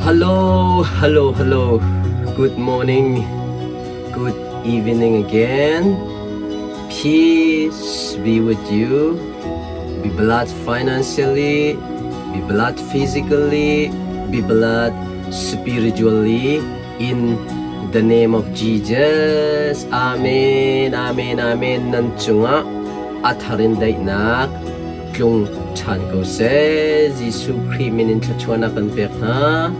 Hello, hello, hello. Good morning, good evening again. Peace be with you. Be blessed financially, be blessed physically, be blessed spiritually in the name of Jesus. Amen, amen, amen. Nan cungah a thar in daihnak tlung ṭhan ko seh. Jesuh Khrih min in thluachuahnak kan pek hna.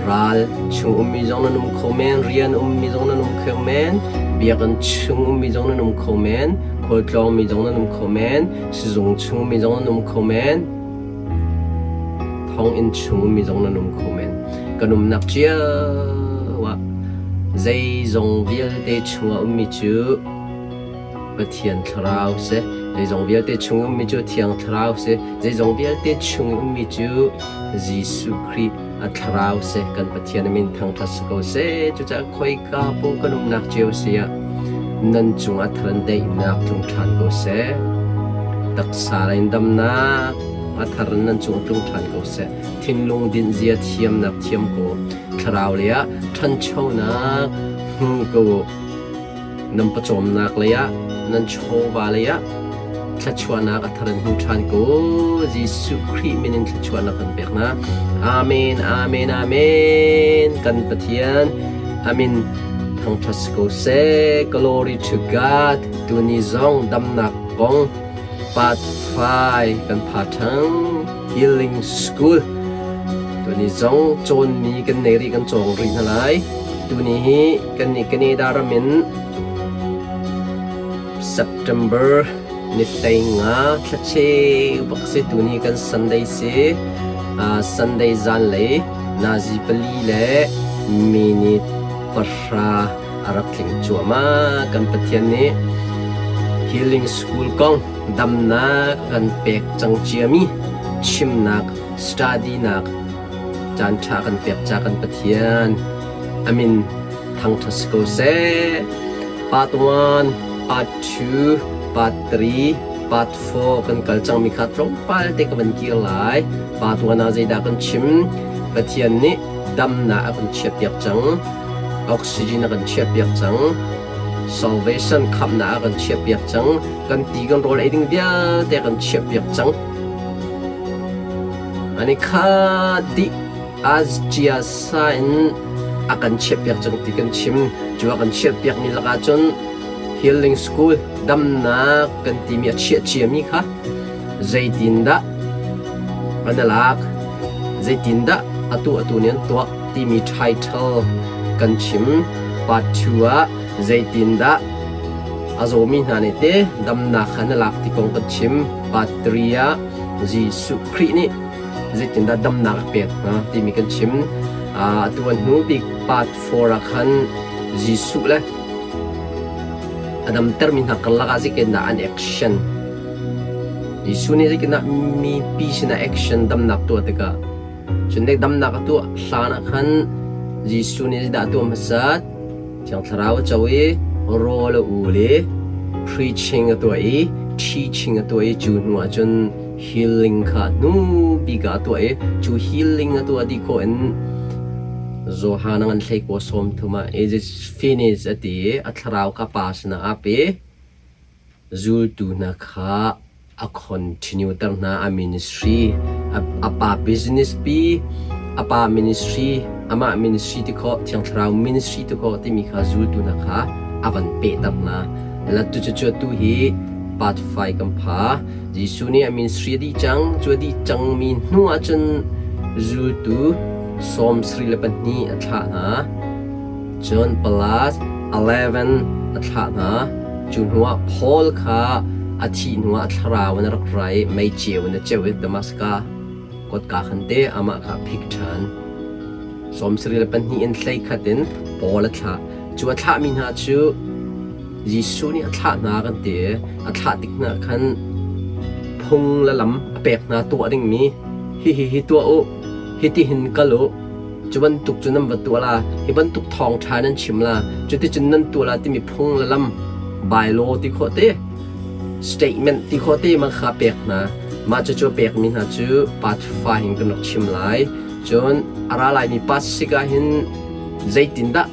Ral chung ummi zong nan um kho men, rian ummi zong nan um kho men, biakinn chung ummi zong nan um kho men, khualtlawngmi zong nan um kho men, sizung chung ummi zong nan um kho men, thonginn chung ummi zong nan um kho men. Kan umnak cio ah zeizong vialte chungah ummi cu Pathian Thlarau si. Zeizong vialte chung ummi cu Thiang Thlarau si. Zeizong vialte chung ummi cu Jesuh Khrih a Thlarau si. Kan Pathian min thangṭhat si ko seh. Cucaah khoika paoh kan umnak cio si ah nan cungah thar in daihnak tlung ṭhan ko seh. Taksa in damnak a thar in nan cung tlung ṭhan ko seh. Thinlung dinh zia thiamnak thiam ko. Thlarau lei ah ṭhanchonak hmu ko u. Nan pawcawmnak lei ah, nan chawva lei ah thluachuahnak a thar in hmu ṭhan ko. Jesuh Khrih min in thluachuahnak kan pek hna. Amen, amen, amen. Kan Pathian amin thangṭhat si ko seh. Glory to God. Tuni zong damnak kong part 5 kan pha ṭhang. Healing School. Tuni zong cawnmi kan nei rih kan cawng rih hna lai. Tuni hi kan nih Canada ram in September ni 15 thlacheu bak si tuni kan Sunday si. Sunday zanlei nazi pali le minute 10 a rak tling cuahmah. Kan Pathian nih Healing School kong damnak kan pek cang ciami chimnak study nak caan ṭha kan pek ca kan Pathian a min thangṭhat si ko seh. Part 1, Part 2, Part 3, Part 4 kan kal cangmi kha tlawmpal te ka van kir lai. Part 1 ah zeidah kan chim? Pathian nih damnak a kan chiahpiak cang. Oxygen a kan chiahpiak cang. Salvation khamhnak a kan chiahpiak cang. Kan ti kan rawl ei ding vialte a kan chiahpiak cang. Ani kha dih Azcia sa in a kan chiahpiak cang ti kan chim. Cu a kan chiahpiakmi lakah cun Healing School damnak kan timi a chiah ciami kha zeitindah an i lak, zeitindah atu atu nih an tuah timi title kan chim. Part 2 ah zeitindah a zawmi hna nih te damnak kha an i lak ti kong kan chim. Part 3 ah Jesuh Khrih nih zeitindah damnak a pek hna timi kan chim. Atu an hnu bik part 4 ah khan Jesuh le a damtermi hna karlak ah zeitindah an action. Jesuh nih zeitindah mipi sinah action damnak tuah tikah cun dek damnak a tuah hlan ah khan Jesuh nih zeidah a tuah hmasat? Thiang Thlarau a co i rawl a ul i preaching a tuah i teaching a tuah i cu hnu ah cun healing kha hnu bik ah a tuah i cu healing a tuah dih khawh in Johan a ngan hlei kua 30 ah it is finished a ti i a thlarau kha pa sinah aa pe. Zultu hna kha a continue ter hna a ministry a pa business pi a pa ministry amah ministry ti khawh Thiang Thlarau ministry ti khawh timi kha zultu hna kha a van pehter hna. Latu cu tu hi part 5 kan pha. Jesuh nih a ministry a dih cang. Cu a dih cangmi hnu ahcun zultu 72 a thlah hna. Cun plus 11 a thlah hna. Cu hnuah Paul kha a thih hnuah a thlarau in a rak ra i mei ceu in a ceu i Damaskas kotka khan te amah kha a phik ṭhan. 72 in 11 in Paul a thlah. Cu a thlahmi hna cu Jesuh nih a thlah hna kan ti i a thlah tik hna khan phung le lam a pek hna tuah dingmi hihi hi tuah u, hitihin kal u, cu bantuk cu nan va tuah la, hi bantuk thawngṭha nan chim la, cuticun nan tuah la timi phung le lam bylaw ti khawh te, statement ti khawh te ma kha pek hna. Mah cucu a pekmi hna cu part 5 in kan rak chim lai. Cun a ra laimi pasik ah hin zeitindah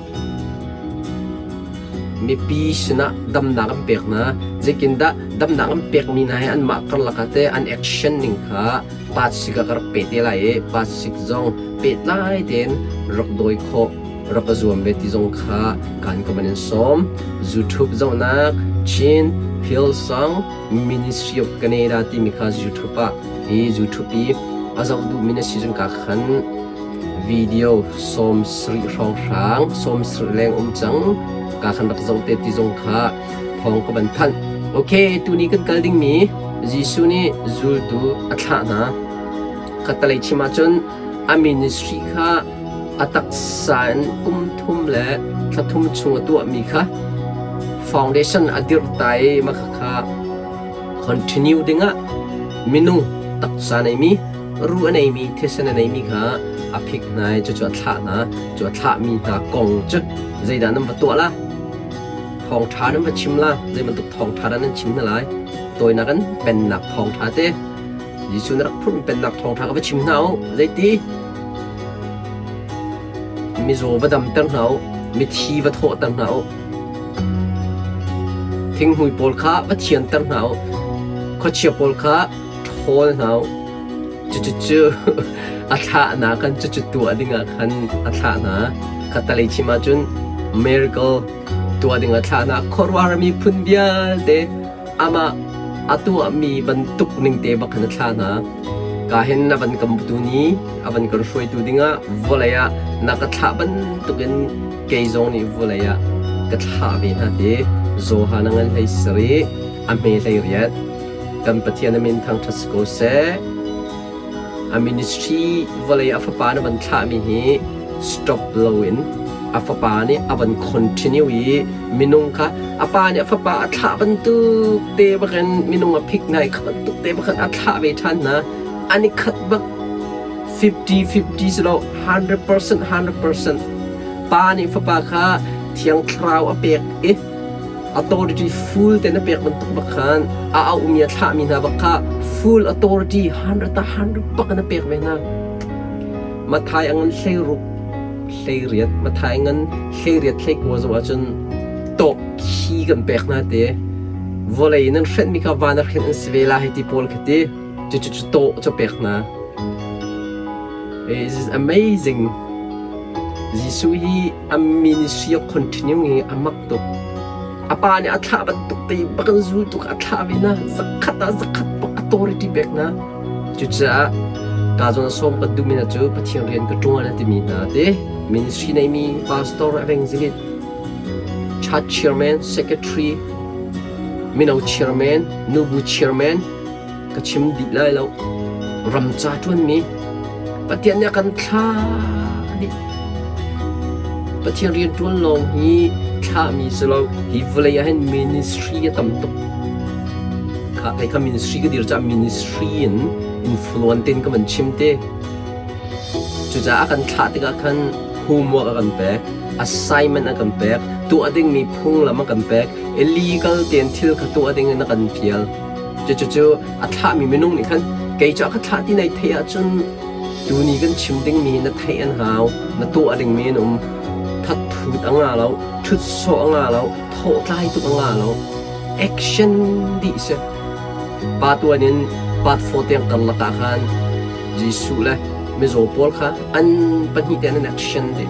mipi sinah damnak an pek hna, zeitindah damnak an pekmi hna hi anmah karlak ah teh an action ning kha pasik ah ka rak pe te lai i pasik zong pehtlai tein rak dawi khawh rak ka zuam ve ti zong kha kan ka van in sawm. YouTube zohnak Chin Hillsong Ministry of Canada timi kha YouTube ah hi YouTube i a zoh duhmi na si cun ka khan video 70 hrawnghrang 70 leng um cang ka khan rak zoh te ti zong kha thawng ka van thanh. Okay, tuni kan kal dingmi Jesuh nih zultu a thlah hna. Khattalei chim ahcun a ministry kha a taksa in kum thum le thla thum chung a tuahmi kha foundation a dirh ta i mah kha continue dingah minung taksa neimi ruh a neimi thisen a neimi kha a phik hna i cucu a thlah hna. Cu a thlahmi hna kong cu zeidah nan va tuah la? Thawngṭha nan va chim la? Zei bantuk thawngṭha dah nan chim hna lai? Tawinak in pennak thawngṭha te Jesuh na rak phurh pennak thawngṭha ka va chim hna u. Zeiti? Mizaw va damter hna u. Mithi va thawhter hna u. Thinghmui pawl kha va thianter hna u. Khuachia pawl kha ṭhawl hna u. Cucucu a thlahnak khan cucu tuah dingah khan a thlah hna. Khattalei chim ahcun miracle tuah dingah a thlah hna. Khuaruahhar miphun vialte amah a tuahmi bantuk ning te bak khan a thlah hna. Ka hin na van kan tu ni, a van kan hruaitu dingah vawlei ah na ka thlah bantukin kei zong nih vawlei ah ka thlah ve hna ti Johan a ngan hlei sarih a hme hlei riat. Kan Pathian a min thangṭhat si ko seh. A ministry vawlei a fapa na van thlahmi hi stop loin a fapa nih a van continue i minung kha a pa nih a fapa a thlah bantuk te bakin minung a phik hna i kha bantuk te bakin a thlah ve ṭhan hna. An i khat bak 50-50 si lo 100% 100% pa nih fapa kha thiang thlarau a pek i authority full ten a pek bantuk bak khan a auhmi a thlahmi hna bak kha full authority 100 ta 100 bak in a pek ve hna. Mathai a ngan 16 hleiriat Mathai ngan hleiriat hleikua zoh ahcun tawk khi kan pek hna te vawlei nan hrenhmi kha van a hrenh an si ve la hei ti pawl khi ti cucu tawh cu pek hna. It is amazing. Jesuh hi a ministry of continue hi a mak tuk. A pa nih a thlah bantuk te bak in zultu kha a thlah ve na zakhat ah zakhat bak authority pek na. Cucaah ka zawn a sawm kan duhmi hna cu Pathian rian ka ṭuan a timi hna te ministry neimi pastor, evangelist, church chairman, secretary, mino chairman, nubu chairman ka chim dih lai lo. Ram ca ṭuanmi Pathian nih a kan thlah dih. Pathian rian ṭuan lawng hi thlahmi si lo. Hi vawlei ah hin ministry a tam tuk. Kha kei kha ministry ka dir caah ministry in influence tein ka van chim te. Cucaah a kan thlah tikah khan homework a kan pek, assignment a kan pek, tuah dingmi phunglam a kan pek, illegal tein thil kha tuah ding in a kan fial. Cucu a thlahmi minung nih khan kei cu a ka thlah ti nai theih ahcun tuni kan chim dingmi na theih an hau, na tuah dingmi an um. Thatthut a nga lo, ṭhut sawh a nga lo, thawhtlai tuk a nga lo. Action dih si. Pa tuan in part 4 tiang karlak ah khan Jesuh le mizaw pawl kha an pahnih tein an action dih.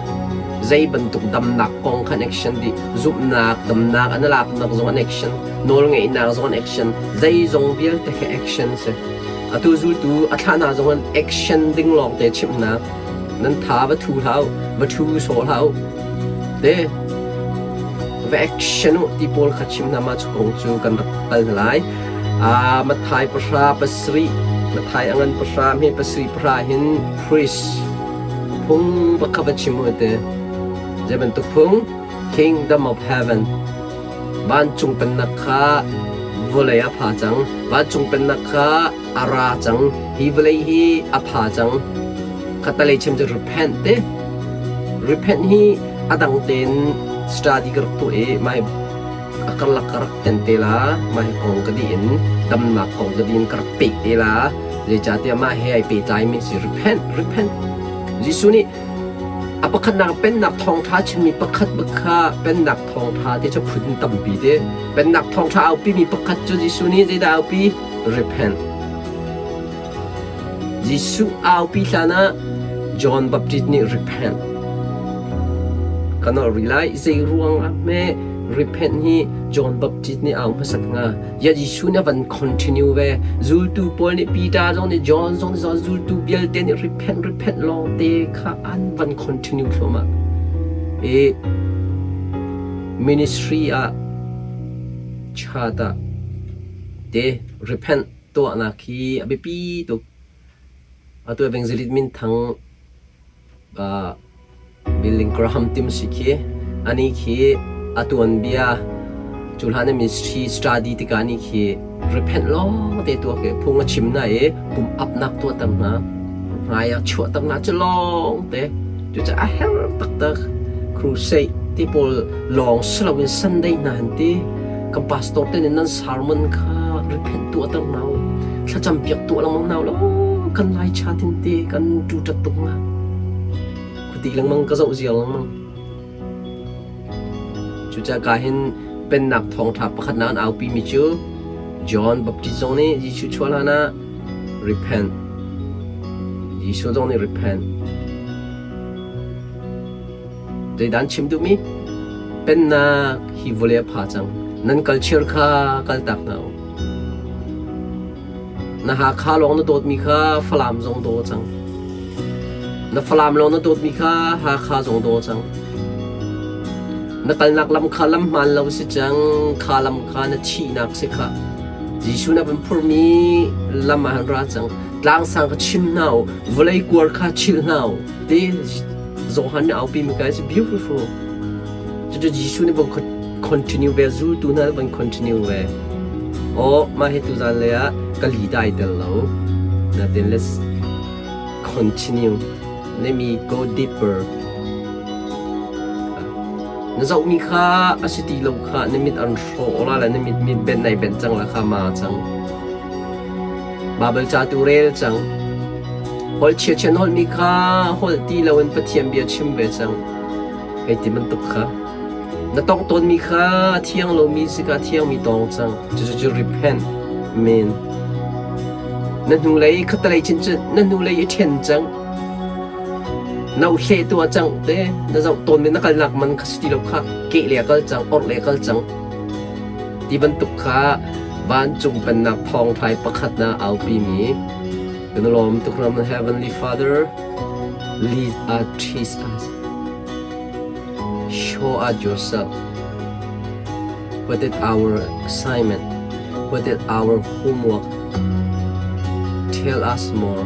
Zei bantuk damnak kong kha an action dih. Zumhnak, damnak an laknak zong an action. Nawlngeihnak zong an action. Zeizong vialte kha action si. Atu zultu a thlah hna zong an action ding lawng te chimhnak. Nan tha va thu hlah u, va thu sawh hlah u. Te va action u ti pawl kha chim hna ma cu kong cu kan rak kal hna lai. Mathai pahra pasarih Mathai a ngan pahra hme pasarih pahra hin priest phung bak kha va chim u te. Zei bantuk phung? Kingdom of Heaven. Vancung pennak kha vawlei a pha cang. Vancung pennak kha a ra cang. Hi vawlei hi a pha cang. Khattalei chim cu repent te. Repent hi a dang tein study ka rak tuah i mai a karlak ka rak ten te la. Mah hi kong ka dih in damnak kong ka dih in ka rak peh te la. Zeicahtiah mah he ai pehtlaimi si repent, repent. Jesuh nih a pakhatnak pennak thawngṭha chimmi pakhat bak kha pennak thawngṭha ti cu phun tampi te. Pennak thawngṭha aupimi pakhat cu Jesuh nih zeidah aupi? Repent. Jesuh aupi hlan ah John Baptist nih repent. Ka nolh rih lai, zei ruang ah hme repent hi John Baptist nih au hmasat hnga? Ya Jesuh nih a van continue ve. Zultu pawl nih Peter zong nih John zong nih zultu vialte nih repent repent lawng te kha an van continue thluahmah. I ministry ah chat ah te repent tuahnak hi a biapi tuk. Atu evangelist minthang uh, Billy Graham tim si khi ani khi a tuanbia cu hlan ministry study tikah ani khi repent lawng te tuah ke phung a chim na i pum upnak tuah tam hna hmai ah chuah tam na cu lawng te cu a her taktak crusade ti pawl lawng si loin Sunday hna han ti kan pastor te nih nan sermon kha repent tuah ter hna u thlacam piak tuah lengmang hna u law kan lai cha tin te kan tu tat tuk nga khuti lengmang ka zoh ziar lengmang cucaah ka hin pennak thawngtha pakhat na an aupi mi cu John Baptist zong nih Jesuh chuah hlan ah repent Jesuh zong nih repent Zeidah an chim duhmi? Pennak hi vawlei a pha cang. Nan culture kha kaltak hna u. Na Hakha lawng na dawtmi kha Falam zong daw cang. Na Falam lawng na dawtmi kha Hakha zong daw cang. Na kalnak lam kha lam hmaan lo si cang. Kha lam kha na thihnak si kha. Jesuh na van phurmi lam ah han ra cang. Tlangsang kha chim hna u. Vawlei kuar kha chilh hna u. Ti Johan nih aupi mi ka is beautiful. Cucu Jesuh nih van continue ve, zultu hna van continue ve. Oh, mah hi tuzan le ah ka li dai tel lo. Natin let's continue. Let me go deeper. Na zohmi kha a si ti lo kha na mit an hrawh la le na mit mit ben nai ben cang la kha ma cang. Baibal ca tu rel cang. Holh chiachia na holhmi kha holh ti loin Pathian bia chim ve cang. Hei ti bantuk kha. Na tongh tawnmi kha a thiang lomi si kha a thiangmi tawng cang. Cucu cu repent men. Na hnulei khatalei chin cu na hnulei i ṭhen cang. Na uhleh tuah cang te. Na zoh tawnmi na kalnak man kha si ti lo kha keh le kal cang, orh le kal cang. Ti bantuk kha vancung pennak thawngṭha pakhat na aupimi kan lawm tuk ram Heavenly Father lead us teach us show us yourself what is our assignment what is our homework tell us more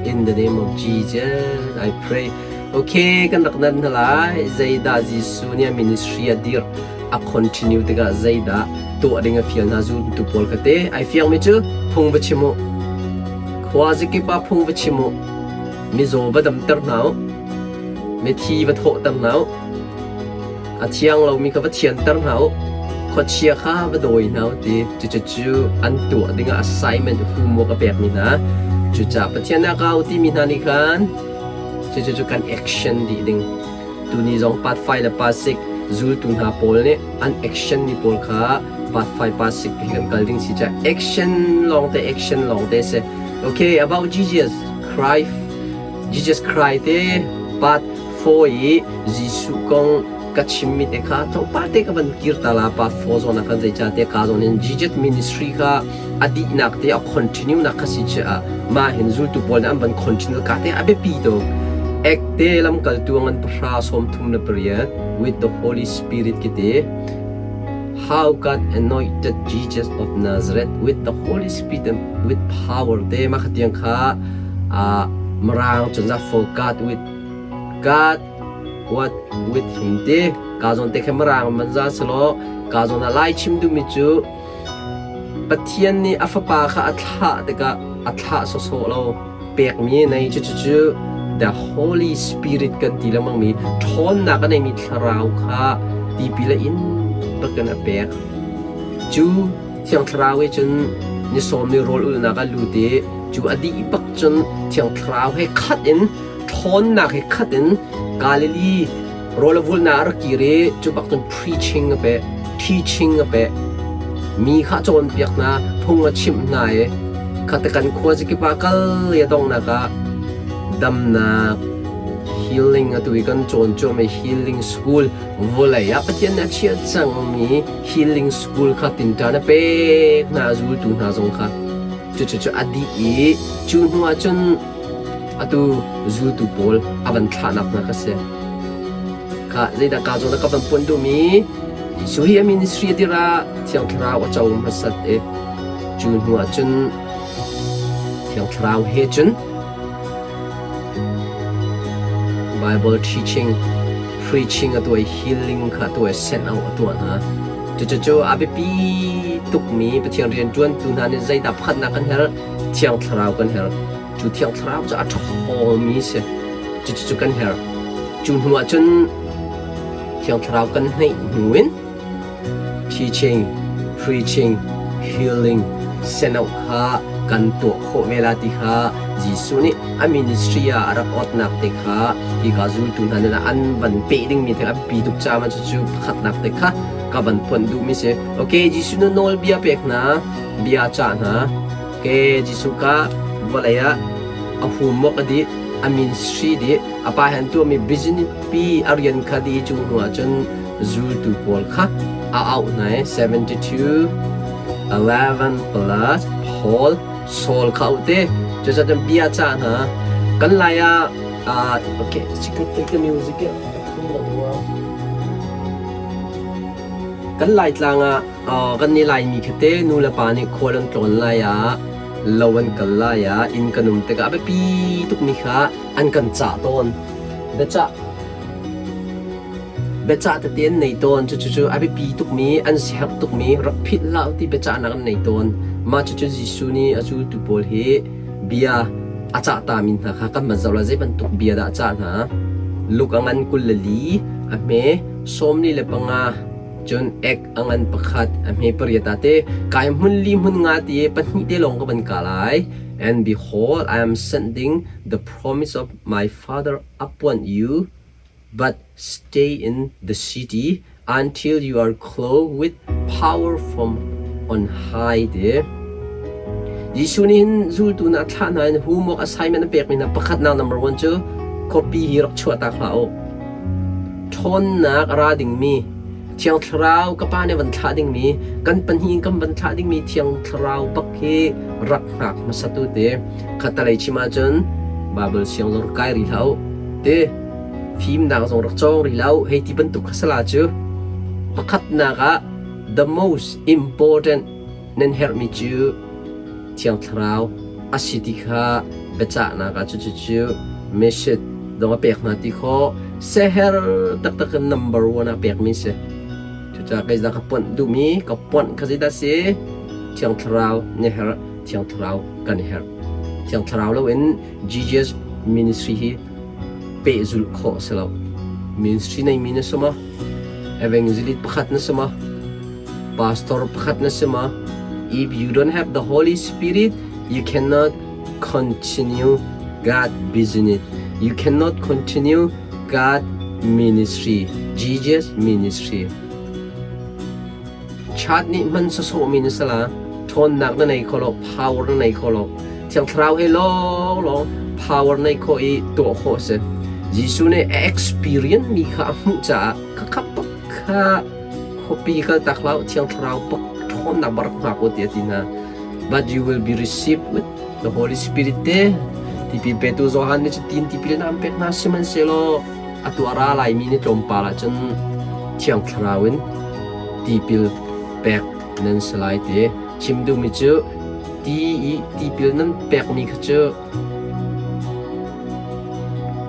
in the name of Jesus I pray okay kan rak nan hna lai zeidah Jesuh nih a ministry a dir a continue tikah zeidah tuah ding a fial hna zultu pawl kha te ai fiangmi cu phung va chim u khua zikip ah phung va chim u mizaw va damter hna u mithi va thawhter hna u a thiang lomi kha va thianter hna u khuachia kha va dawi hna u ti cucu an tuah dingah assignment homework a pekmi hna cucaah Pathian ah ka u timi hna nih khan cucu kan action dih ding Tuni zong part 5 le part 6 zultu hna pawl nih an action mi pawl kha part 5 part 6 hi kan kal ding si ca action lawng te action lawng te si. Okay, about Jesus Christ Jesus Christ te part 4 i Jesuh kong ka chimmi te kha tlawmpal te ka van kir ta la part 4 zawn ah khan zeica te ka zawn in Jesus ministry kha a dihnak te a continue nak kha si chiah mah hin zultu pawl nih an van continue ka te a biapi tuk ek te lamkaltu ngan pahra sawm thum le pariat with the Holy Spirit ki te how God anointed Jesus of Nazareth with the Holy Spirit and with power te ma khatiang kha a marang chun za for God with God what with him te ka zon te khe marang man za selo ka zon a lai chim du mi chu Pathian nih a Fapa kha a thlah tikah a thlah sawsawh lo. Pekmi nei cucu the Holy Spirit kan ti lengmangmi ṭhawnnak a neimi thlarau kha tipil a in bakin a pek. Cu Thiang Thlarau he cun ni sawm ni rawl ulhnak ah lut i cu a dih bak cun Thiang Thlarau he khat in ṭhawn. Ṭhawnnak he khat in Galilee rawl a vulhnak a rak kir i cu bak cun preaching a peh, teaching a peh. Mi kha a cawnpiak hna, phung a chimh hna i khate kan khua zakip ah kal i a donghnak ah damnak healing atu i kan cawn cuahmah healing school vawlei ah Pathian nih a chiah cangmi healing school kha tinṭan a pek hna a zultu hna zong kha cucu a dih i cu hnu ah cun atu zultu pawl a van thlahnak hna kha si. Kha zeidah ka zawn ah ka van puan duhmi Jesuh hi a ministry a dir ah Thiang Thlarau a co hmasat i cu hnu ah cun Thiang Thlarau he cun Bible teaching, preaching a tuah i healing kha a tuah i send out a tuah hna. Cucu a biapi tukmi Pathian rianṭuantu hna nih zeidah pakhatnak kan herh? Thiang Thlarau kan herh. Cu Thiang Thlarau cu a ṭhawngmi si. Cucu kan herh. Cu hnu ah cun Thiang Thlarau kan hneih hnu in teaching, preaching, healing, senoh kha kan tuah khawh ve la ti kha Jesuh nih a ministry ah a rak awtnak te kha hika zultu hna nih an van peh dingmi theng a biapi tuk caah cucu pakhatnak te kha ka van phuan duhmi si. Okay, Jesuh nih nawlbia pek hna, bia cah hna. Okay, Jesuh ka vawlei ah a homework a dih, a ministry dih, a pa he an tuahmi business pi a rian kha dih cu hnu ah cun zultu pawl kha a auh hna i 72 11 plus Paul Saul kha auh te cucaah bia cah hna kan lai ah okay secret take the music kan laitlang ah kan ni laimi kha te nu le pa nih khual an tlawn lai ah lo an kal lai ah inn kan um tikah a biapi tukmi kha an kan cah tawn biacah Biacah tete an nei tawn. Cucu a biapi tukmi, an siaherh tukmi, rak philh hlah u ti biacahnak an nei tawn. Mah cucu Jesuh nih a zultu pawl hi bia a cah tami hna kha kan van zoh lai. Zei bantuk bia dah a cah hna? Luke a ngan 24, a hme 45, cun ek a ngan pakhat, a hme pariat ah te kai hmun li hmun nga ti pahnih te lawng ka van ka lai. And behold, I am sending the promise of my Father upon you but stay in the city until you are clothed with power from on high ti. Jesuh nih hin zultu na thlah hna in homework assignment a pekmi hna pakhatnak number one cu khuapi hi rak chuah tak hlah u. Ṭhawnnak a ra dingmi Thiang Thlarau ka Pa nih van thlah dingmi kan pahnih in kan van thlah dingmi Thiang Thlarau bak hi rak hngak hmasat u ti. Khattalei chim ahcun Bible siang zong rak kai rih hlah u ti. Fimnak zong rak cawng rih lo hei ti bantuk kha sala cu pakhatnak ah the most important nan herhmi cu Thiang Thlarau a si ti kha biacahnak ah cucu message dong a pek hna ti khaw seher taktak in number one ah pekmi si. Cucaah kei ka ponh duhmi ka ponh kha zeidah si Thiang Thlarau na herh Thiang Thlarau kan herh Thiang Thlarau loin Jesus ministry hi pehzulh khawh a si lo. Ministry neimi na si maw? Evangelist pakhat na si maw? Pastor pakhat na si maw? If you don't have the Holy Spirit, you cannot continue God business. You cannot continue God ministry, Jesus ministry. Chat nih hman sawsawhmi na si la, ṭhawnnak na nei kho lo, power na nei kho lo. Thiang Thlarau he lawnglawng power nei khawh i tuah khawh a si. Jesuh nih a experience mi kha a hmuh caah khakha bak kha khuapi kaltak hlah u, Thiang Thlarau bak ṭhawnnak bak rak hngak u tiah a ti hna. But you will be received with the Holy Spirit te tipil petu Johan nih cutin tipil an pek hna sihmanhsehlaw atu a ra laimi ni tlawmpal ahcun Thiang Thlarau in tipil pek nan si lai ti. Chim duhmi cu ti i tipil nan pekmi kha cu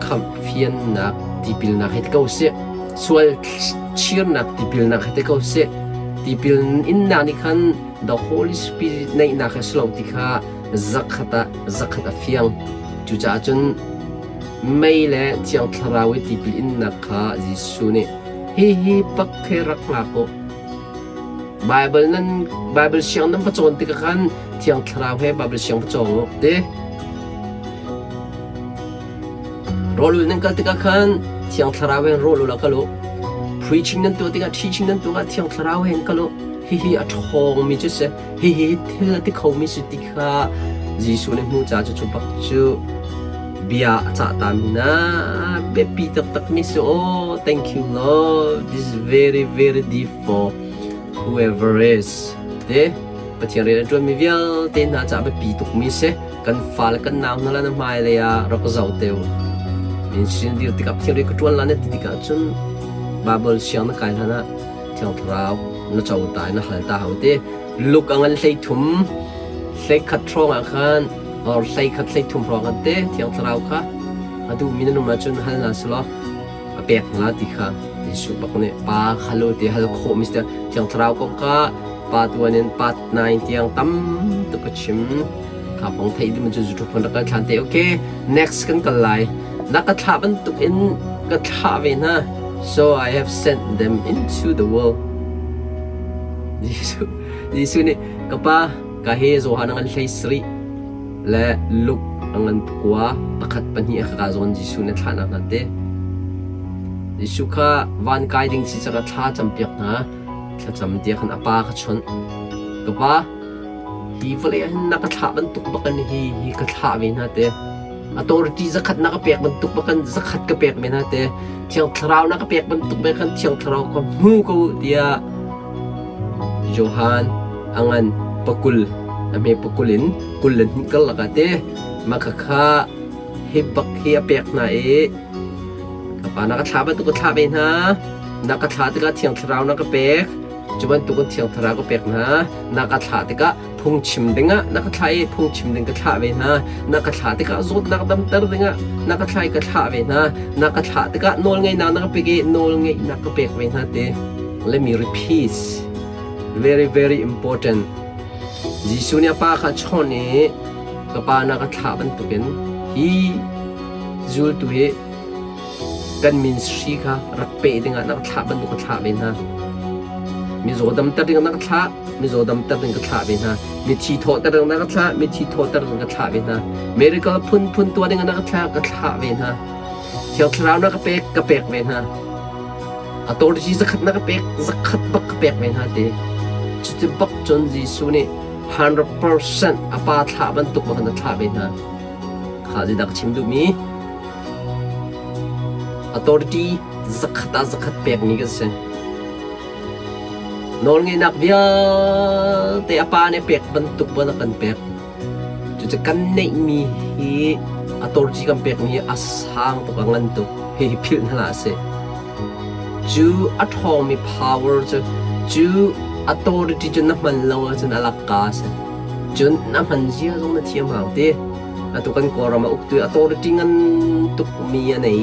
khamhfiannak tipilnak hei ti ko sih. Sual chirnak tipilnak hei ti ko sih. Tipil innak nih khan the Holy Spirit neihnak kha si lo ti kha zakhat ah zakhat a fiang. Cucaah cun Mei le Thiang Thlarau i tipil innak kha Jesuh nih hihi bak he rak hngak u. Bible nan Bible siang nan va cawn tikah khan Thiang Thlarau he Bible siang va cawng u ti. Rawlul nan kal tikah khan Thiang Thlarau he rawlul ah kal u. Preaching nan tuah tikah teaching nan tuah ah Thiang Thlarau he kal u. Hihi a ṭhawngmi cu si. Hihi thil a ti khomi si ti kha Jesuh nih hmu ca cu cu bak cu bia a cah tami na biapi taktakmi si. Oh, thank you Lord. This is very very deep for whoever is. Te Pathian rian a ṭuanmi vialte hna caah biapi tukmi si. Kan fale kan nau hna la na hmailei ah rak zoh te u. Min sin dir tikah Pathian rian ka ṭuan la na ti tikah cun Bible siang na kai hlan ah Thiang Thlarau na co ta i na hal ta hau te. Luk a ngan 13 hleikhat hrawng ah khan or 11 13 hrawng ah te Thiang Thlarau kha a duhmi na num ahcun hal hna selaw a pek hna ti kha Jesuh bak nih pa kha lo ti hal khawh mi si Thiang Thlarau kong kha pa tuan in pa nine tiang tam tuk ka chim kha kong theih ding cu zuṭhu phun rak kal thlan te okay next kan kal lai na ka thlah bantuk in ka thlah ve hna so I have sent them into the world Jesuh Jesuh nih ka pa ka he Johan ngan hlei sarih le Luke a ngan pakua pakhat pahnih a ka zawn Jesuh nih thlahnak hna te Jesuh kha van kai ding si caka thla campiak hna thlacam tiah khan a pa kha chawnh ka pa hi vawlei ah hin na ka thlah bantuk bakin hi hi ka thlah ve hna te authority zakhat na ka pek bantuk bakin zakhat ka pek ve hna te thiang thlarau na ka pek bantuk be khan thiang thlarau ka hmu ko tiah Johan a ngan pakul a hme pakul in 22 kal lakah te mah khakha hi bak hi a pek hna i ka pa na ka thlah bantuk ka thlah ve hna na ka thlah tikah thiang thlarau na ka pek cu bantukin thiang thlarau ka pek hna na ka thlah tikah phungchim dingah na ka thlah i phungchim ding ka thlah ve hna na ka thlah tikah zawtnak damter dingah na ka thlah i ka thlah ve hna na ka thlah tikah nawlngeihnak na ka pek i nawlngeihnak ka pek ve hna te let me repeat very very important Jesuh nih a pa kha a chawnh i ka pa na ka thlah bantukin hi zultu hi kan ministry kha rak peh dingah na ka thlah bantuk ka thlah ve hna. Mizaw damter ding na ka thlah, mizaw damter ding ka thlah ve hna. Mithi thawhter ding na ka thlah, mithi thawhter ding ka thlah ve hna. Miracle phunphun tuah ding na ka thlah, ka thlah ve hna. Thiang Thlarau na ka pek, ka pek ve hna. Authority zakhat na ka pek, zakhat bak ka pek ve hna ti. Cuti bak cun Jesuh nih 100% a pa thlah bantuk bak in a thlah ve hna. Kha zeidah ka chim duhmi? Authority zakhat ah zakhat pekmi kan si. Nawlngeihnak vialte a pa nih pek bantuk ban a kan pek. Cucu kan neihmi hi authority kan pekmi hi a sang tuk, a ngan tuk. Hihi philh hna hlah sih. Cu a ṭhawngmi power cu cu authority cu na hman lo ahcun a lakka a si. Cun na hman zia zong na thiam hau ti. Atu kan Kawlram a uktu authority ngan tukmi a nei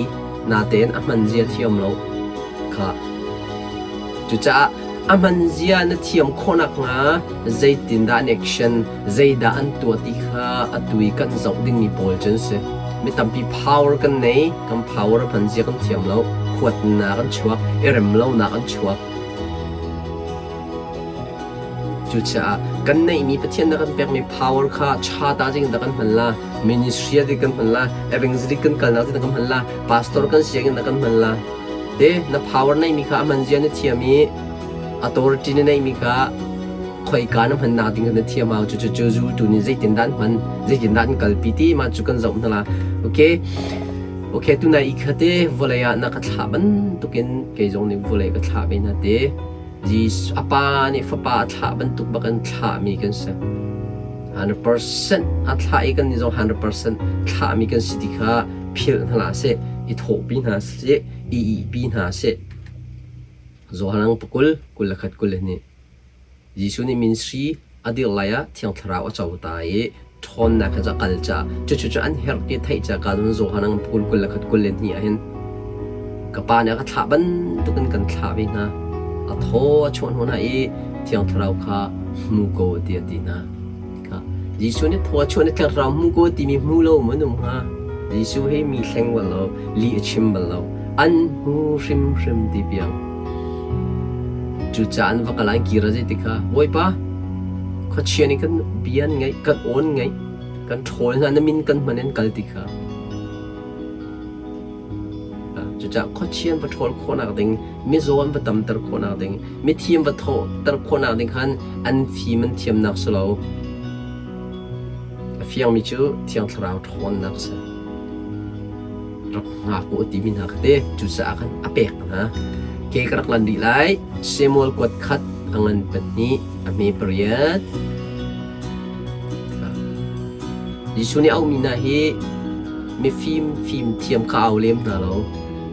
natein a hman zia thiam lo kha. Cucaah a hman zia na thiam khawh nakhnga zeitindah an action, zeidah an tuah ti kha atu i kan zoh dingmi pawl cu an si. Mi tampi power kan nei, kan power a hman zia kan thiam lo, huatnak an chuak, i rem lonak an chuak. Cucaah kan neihmi Pathian na kan pekmi power kha ṭha ta ding dah kan hman la, ministry ah kan hman la, evangelistic kan kalnak ding kan hman la, pastor kan si in kan hman la. Te na power neihmi kha a hman zia na thiam i authority na neihmi kha khoika na hmannak ding na thiam au cu cu cu zultu nih zeitindah an hman zeitindah an kalpi ti mah cu kan zoh hna la okay okay tunai i khate vawlei ah na ka thlah bantukin kei zong nih vawlei ka thlah ve hna te Jesuh a pa nih fapa a thlah bantuk bak in thlahmi kan si. 100% a thlah i kan nih zong 100% thlahmi kan si ti kha philh hna hlah sih, i thawhpi hna sih, i ihpi hna sih. Johan pakul, 21 22. Jesuh nih ministry a dir lai ah Thiang Thlarau a co ta i ṭhawnnak he a kal caah cucu cu an herh ti theih caah ka cun Johan ang pakul 21 22 ah hin ka pa nih a ka thlah bantukin kan thlah ve hna a thaw a chuah hna i Thiang Thlarau kha hmu ko ti a ti hna Jesuh nih thaw a chuah ni Thiang Thlarau hmu ko timi hmu lo mun um hnga Jesuh hi mi hleng bal lo lih a chim bal lo an hmu hrimhrim ti piang Cucaah an va kal ah an kir a zei tikha Bawipa khuachia nih kan bia an ngaih kan awn ngaih kan ṭhawl hna na min kan hman in kal ti kha. Cucaah khuachia an va ṭhawl khawhnak ding, mizaw an va tamter khawhnak ding, mithi an va thawhter khawhnak ding khan an fim an thiamnak si lo. A fiangmi cu Thiang Thlarau ṭhawnnak a si. Rak hngak u a timi hna kha te cucaah khan a pek hna. Ke ka rak lan rih lai. Samuel kuat khat a ngan pahnih a hme pariat. Jesuh nih auhmi hna hi mifim fimthiam kha au lem hna lo.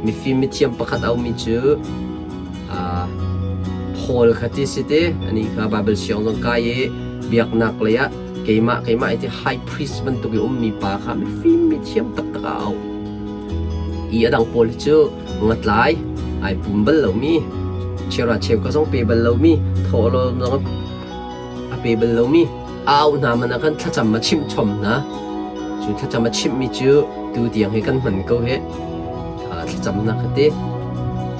Mifim mithiam pakhat aumi cu Paul kha ti si ti ani kha Baibal siang zong kai i biaknak lei ah keimah keimah i ti high priest bantuk i ummi pa kha mifim mithiam taktak a auh. I a dang pawl hi cu ngatlai ai pum bal lomi chera cheu ka zong pe bal lomi thawhlawm zong a pe bal lomi a auh hna man ah khan thlacam a chimh chom hna. Cu thlacam a chimhmi cu tu tiang hi kan hman ko hih. Thlacamnak kha ti.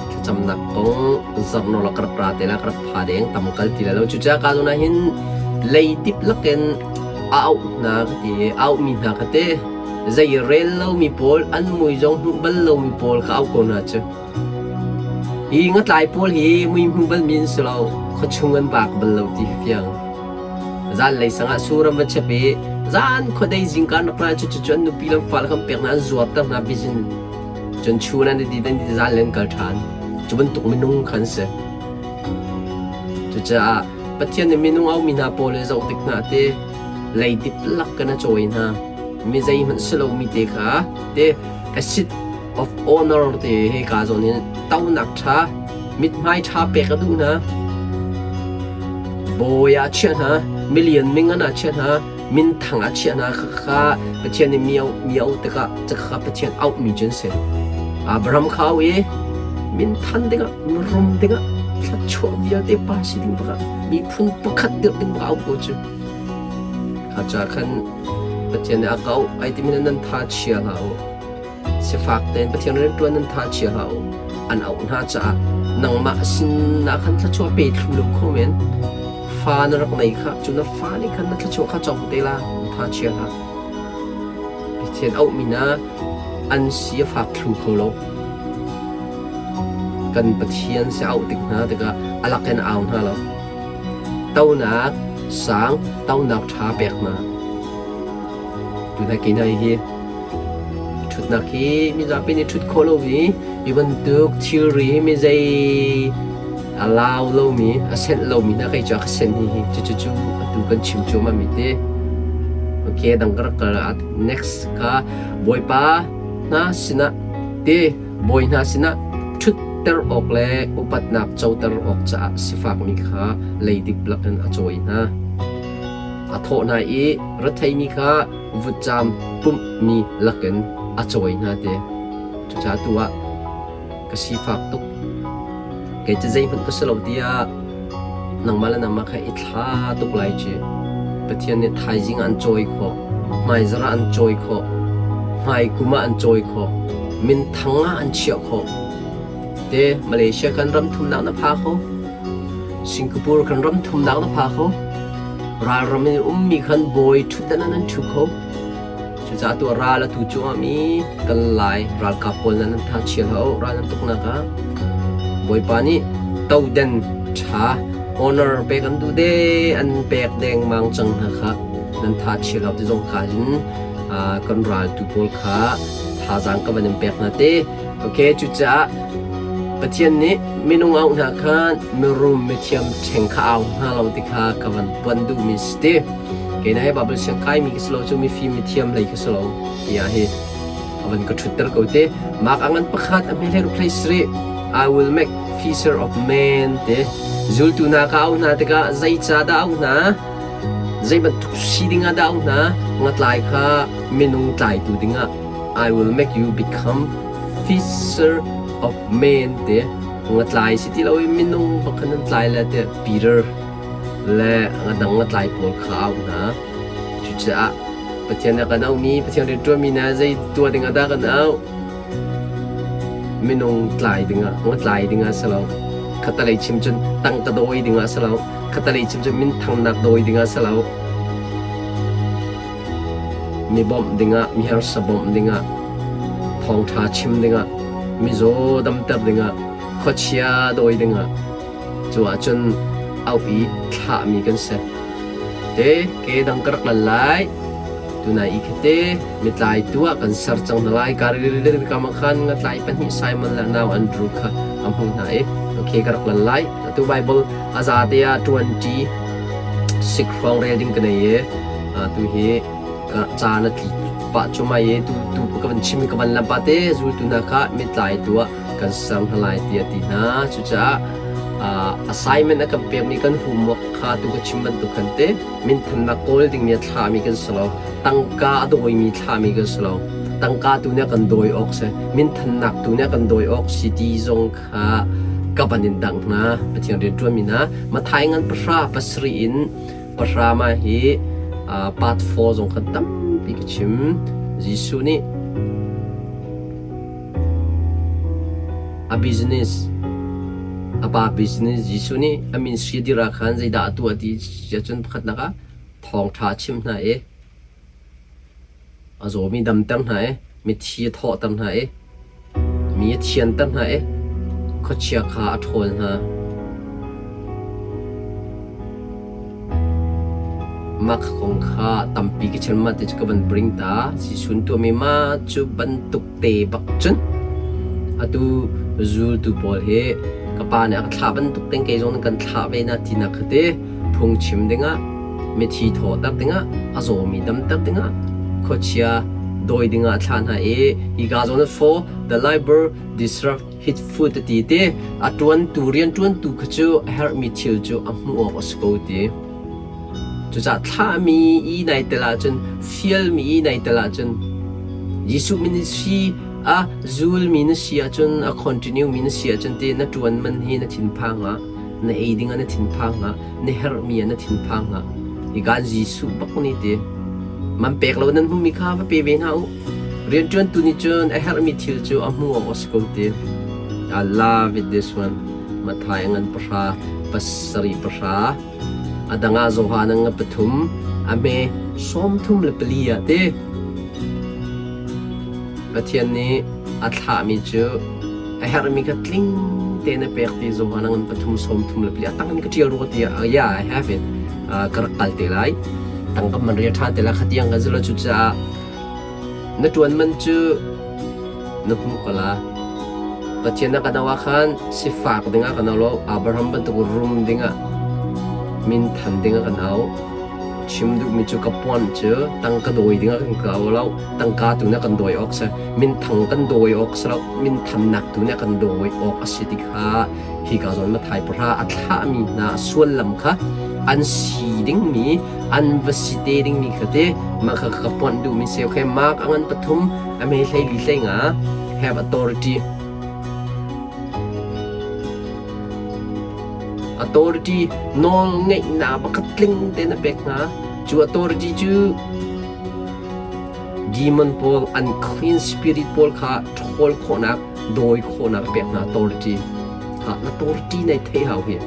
Thlacamnak kong zarhnawl ah ka rak ra te la ka rak pha deng tam kal ti lai lo. Cucaah ka zawn ah hin leidip lakin a auh hna ka ti i auhmi hna kha ti zei rel lomi pawl an mui zong hmuh bal lomi pawl kha auh ko hna cu. Hi ngatlai pawl hi mui hmu balmi an si lo. Khuachung an vak bal lo ti hi fiang. Zanlei sang ah sur an va chep i zan khuadei zingka an rak ra cu cucu an nupi le an fale kha an pek hna an zuarter hna business. Cun chun an i dit an i zan le an kal ṭhan. Cu bantuk minung kha an si. Cucaah Pathian nih minung aumi hna pawl hi zoh tik hna te leidip lak kan a cawi hna. Mi zeihmanh si lomi te kha te acid of honor te hi ka zawn in tonak ṭha mithmai ṭha pek a duh hna. Bawi ah chiah hna, milian mingan ah chiah hna, minthang ah chiah hna kha Pathian nih mi auh mi auh tikah kha Pathian auhmi cu an si. Abraham kha au i minthan dingah mirum dingah thluachuah vialte pa si ding bakah miphun pakhat dirh ding bakah au ko cu. Kha ca khan Pathian nih a ka auh ai timi nan tha chia hlah u. Sifak tein Pathian rianṭuan nan tha chia hlah u. An auh hna caah nangmah sinah khan thluachuah pe thlu lo kho men. Fa na rak nei kha cu na fa nih khan na thluachuah kha co te la tha chia hlah. Pathian auhmi na an si a fak thlu kho lo. Kan Pathian si auh tik hna tikah a lak in au hna lo. Tonak sang, tonak ṭha pek hna. Tuna ke hi Ṭhutnak hi mizapi nih ṭhut khawh lomi hi bantuk thilri hi mi zei a lau lomi, a senh lomi hna kei cu a ka senh hi hi cucu atu kan chim cuahmah mi ti. Okay, dang ka rak kal ah next kha Bawipa hna sinah ti bawi hna sinah ṭhutter awk le upatnak coter awk caah sifakmi kha leidip lakin a cawi hna. A thawh hna i retheimi kha vutcam pumhmi lakin a cawi hna ti. Cucaah tu ah ka sifak tuk. Kei cu zeihmanh ka si lo tiah nangmah le nangmah kha i thla tuk lai ci. Pathian nih thaizing ah an cawi khawh, hmaizarh ah an cawi khawh, hmaikum ah an cawi khawh, minthang ah an chiah khawh. Te Malaysia kan ram thumnak na pha kho. Singapore kan ram thumnak na pha kho. Ralram in ummi khan bawi ṭhutdan ah nan ṭhu kho. Cucaah tu ral atu cuahmah i kan Lai ralkap pawl nan tha chia hlah u ral nan tuknak ah. Bawipa nih toden ṭha honor pek an duh de an pek dengmang cang hna kha nan tha chia hlah ti zong kha in kan raltu pawl kha thazaang ka van in pek hna te. Okay, cucaah Pathian nih minung auh hna khan mirum mithiam ṭheng kha au hna lo ti kha ka van puan duhmi si ti. Kei na he Bible siang kaimi ka si lo cu mifim mithiam lei ka si lo tiah hi a van ka ṭhutter ko te. Mark a ngan pakhat a hme hlei ruk hlei sarih I will make fisher of men te. Zultu hna ka auh hna tikah zeicah dah auh hna? Zei bantuk si dingah dah auh hna? Ngatlai kha minung tlaitu dingah I will make you become fisher of men te ngatlai si ti lo i minung bak khan an tlai le te Peter le ngadang ngatlai pawl kha au hna. Cucaah Pathian a kan auhmi Pathian rianṭuanmi na zei tuah dingah dah kan auh? Minung tlai dingah ngatlai dingah si lo. Khatalei chim cun tangka dawi dingah si lo. Khatalei chim cun minthangnak dawi dingah si lo. Mi bawmh dingah, mi harsa bawmh dingah, thawngṭha chim dingah. Mizaw damter dingah, khuachia dawi dingah, cu ahcun auh i thlahmi kan si. Te ke dang ka rak lan lai. Tunai i khate mitlai tu ah kan ser cang hna lai. Galilee kam ah khan ngatlai pahnih Simon le nau Andrew kha a hmuh hna i okay ka rak lan lai. Atu Bible a zate ah ṭuanṭi sik hrawng rel ding ka nei i tu hi caan a tli pah cumai i tu tu ka van chim i ka van lam pah te zultu hna kha mitlai tu ah kan ser hna lai tiah a ti hna. Cucaah assignment a kan pekmi kan homework kha tu ka chim bantuk khan te minthannak kawl dingmi a thlami kan si lo. Tangka a dawimi thlami kan si lo. Tangka tu nih a kan dawi awk si. Minthannak tu nih a kan dawi awk si ti zong kha ka van in dangh hna. Pathian rianṭuanmi hna Mathai ngan pahra pasarih in pahra ma hi part 4 zong khan tampi ka chim. Jesuh nih A business, a pa business Jesuh nih a min si dir ah khan zeidah a tuah ti ahcun pakhatnak ah thawngṭha a chimh hna i a zawmi damter hna i mithi a thawhter hna i mi a thianter hna i khuachia kha a ṭhawl hna. Mah kong kha tampi ka chim mah ti cu ka van bring ta. Jesuh tuahmi mah cu bantuk te bak cun atu zultu pawl hi ka pa nih a ka thlah bantuk tein kei zong nih kan thlah ve na tinak kha ti phungchim dingah mithi thawhter dingah a zawmi damter dingah khuachia dawi dingah a thlah hna i hika zawn for the labor disrupt hit food a ti te a ṭuantu rianṭuantu kha cu a herhmi thil cu a hmuh awk a si ko ti. Cucaah thlahmi i nai tel ahcun fialmi i nai tel ahcun Jesuh ministry a zulmi na si ahcun a continue mi na si ahcun te na ṭuan man hi na thinphang ah na ei ding ah na thinphang ah na herhmi ah na thinphang ah hikan Jesuh bak nih ti man pek lo nan hmuhmi kha va pe ve hna u. Rianṭuantu nih cun a herhmi thil cu a hmuh awk a si ko ti. I love it this one. Matthai ngan pahra, pasarih pahra. A dang ah Johan nga pathum, a hme 34 ah ti. Pathian nih a thlahmi cu a herhmi kha tling tein a pek ti Johan ngan pathum 34. A tang in ka ṭial rua ti ah, yeah, I have it. Ka rak kal te lai. Tangka man rial ṭhan te lai khatiang kan zula cucaah Na ṭuan man cu na hmuh ko la. Pathian na kan auh ah khan sifak dingah kan au lo, Abraham bantuk rum dingah minthan dingah kan au. Chim duhmi cu ka puan cu tangka dawi dingah kan ka au lo, tangka tu nih kan dawi awk si, minthang kan dawi awk si lo, minthannak tu nih kan dawi awk a si ti kha hika zawn Mathai pahra a thlahmi hna suallam kha an si dingmi an va si te dingmi kha te mah kha ka ponh duhmi si okay mark a ngan pathum a me hlei li hlei nga have authority authority nawl ngeihnak pakhat tling te na pek hna cu authority cu demon pawl unclean spirit pawl kha ṭhawl khawhnak dawi khawhnak a pek hna authority ha authority nei thei hau hi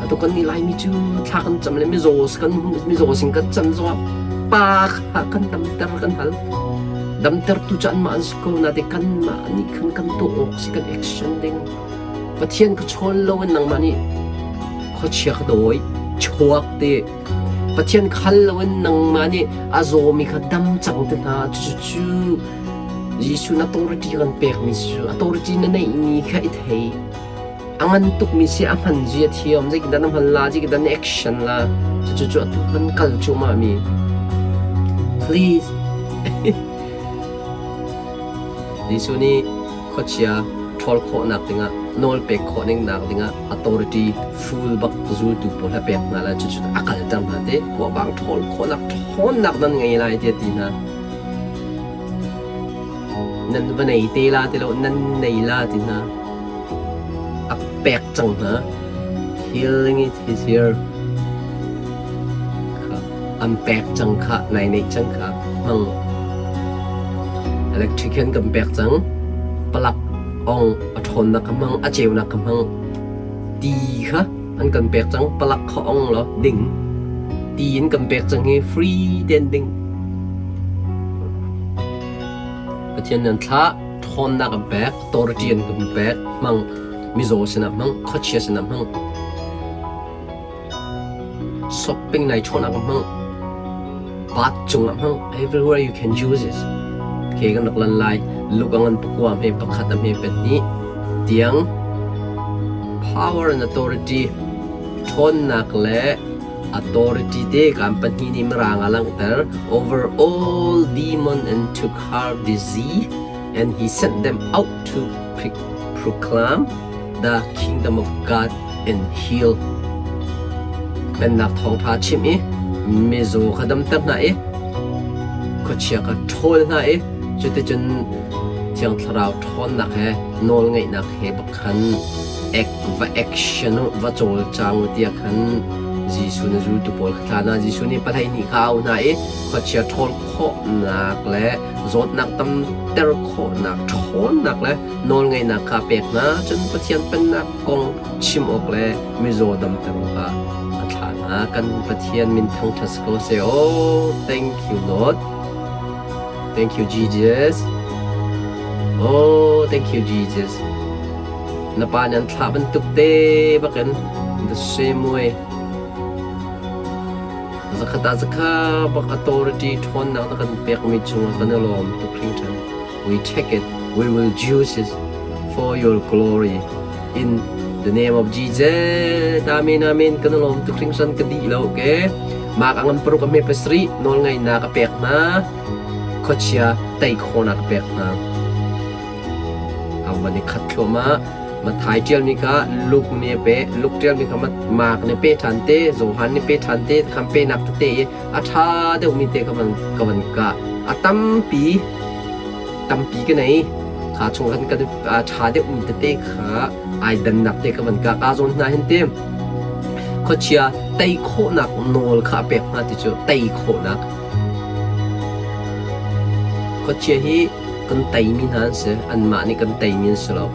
atu kan nih laimi cu thla kan cam le mizaw kan mizaw sin kan cam zongah pa kha kan damter kan hal damter tu cu anmah an si ko na te kanmah nih khan kan tuah awk si kan action ding Pathian ka chawn lo in nangmah nih khuachia ka dawi chuak te Pathian khal lo in nangmah nih a zawmi kha dam cang te hna cucu Jesuh na authority kan pekmi cu authority na neihmi kha i thei a ngan tukmi si a hman zia thiam zeitindah na hman la zeitindah na action la cucu cu atu kan kal cuahmah mi please Jesuh nih khuachia ṭhawl khawhnak dingah nawl pek khawh ning nak dingah authority full bak zultu pawl he pek hna lai cucu a kalter hna te kuabang ṭhawl khawhnak ṭhawnnak nan ngei lai tiah ti hna Nan va nei te la ti lo, nan nei la ti hna. A pek cang hna. Healing it is here. Kha an pek cang kha, nai neih cang kha. Hmang. Electric hin kan pek cang. Palak ong a ṭhawnnak ka hmang, a ceunak ka hmang. Ti kha an kan pek cang. Palak kha ong law ding. Ti in kan pek cang hi free ten ding. Pathian nan thlah. Ṭhawnnak an pek, authority an kan pek, hmang mizaw sinah hmang, khuachia sinah hmang. Shopping nai chawhnak ah hmang, bath cungah hmang, everywhere you can use it. Okay, kan rak lan lai. Luk a ngan pakua hme pakhat a hme pahnih tiang power and authority ṭhawnnak le authority te kan pahnih nih mirang a langhter over all demon and took her disease and he sent them out to proclaim the kingdom of God and heal. Pennak thawngṭha chimh i mizaw kha damter hna i khuachia kha ṭhawl hna i cuticun Thiang Thlarau ṭhawnnak he nawlngeihnak he bak khan ek va action u va cawlcang u tiah khan Jesuh na zultu pawl kha thla hna. Jesuh nih pahleihnih kha a auh hna i khuachia ṭhawl khawhnak le zawtnak tamter khawhnak ṭhawnnak le nawlngeihnak kha a pek hna. Cun Pathian Pennak kong chim awk le mizaw damter awkah a thlah hna. Kan Pathian min thangṭhat si ko seh. Oh, thank you, Lord. Thank you, Jesus. Oh, thank you, Jesus. Na pa nih an thlah bantuk te bakin the same way. Zakhat ah zakha bak authority ṭhawnnak na kan pekmi cungah kan i lawm tuk hringhran. We take it. We will use it for your glory. In the name of Jesus. Amen, amen. Kan lawm tuk hringhran ka dih lo, okay? Mak ang paruk a hme pasarih nawl ngaihnak a pek hna. Khuachia tei khawhnak a pek hna. A van i khat thluahmah. Mathai ṭialmi kha Luke nih a pe, Luke ṭialmi kha Mark nih pe ṭhan te, Johan nih pe ṭhan te, khan penak tete i a ṭha deuhmi te ka van ka van kah. A tampi tampi ka nei. Kha chung khan kan a ṭha deuhmi tete kha ai dannak te ka van kah. Ka zawn hna hin te khuachia tei khawhnak nawl kha a pek hna ti cu tei khawhnak. Khuachia hi kan teimi hna an si. Anmah nih kan teimi an si lo.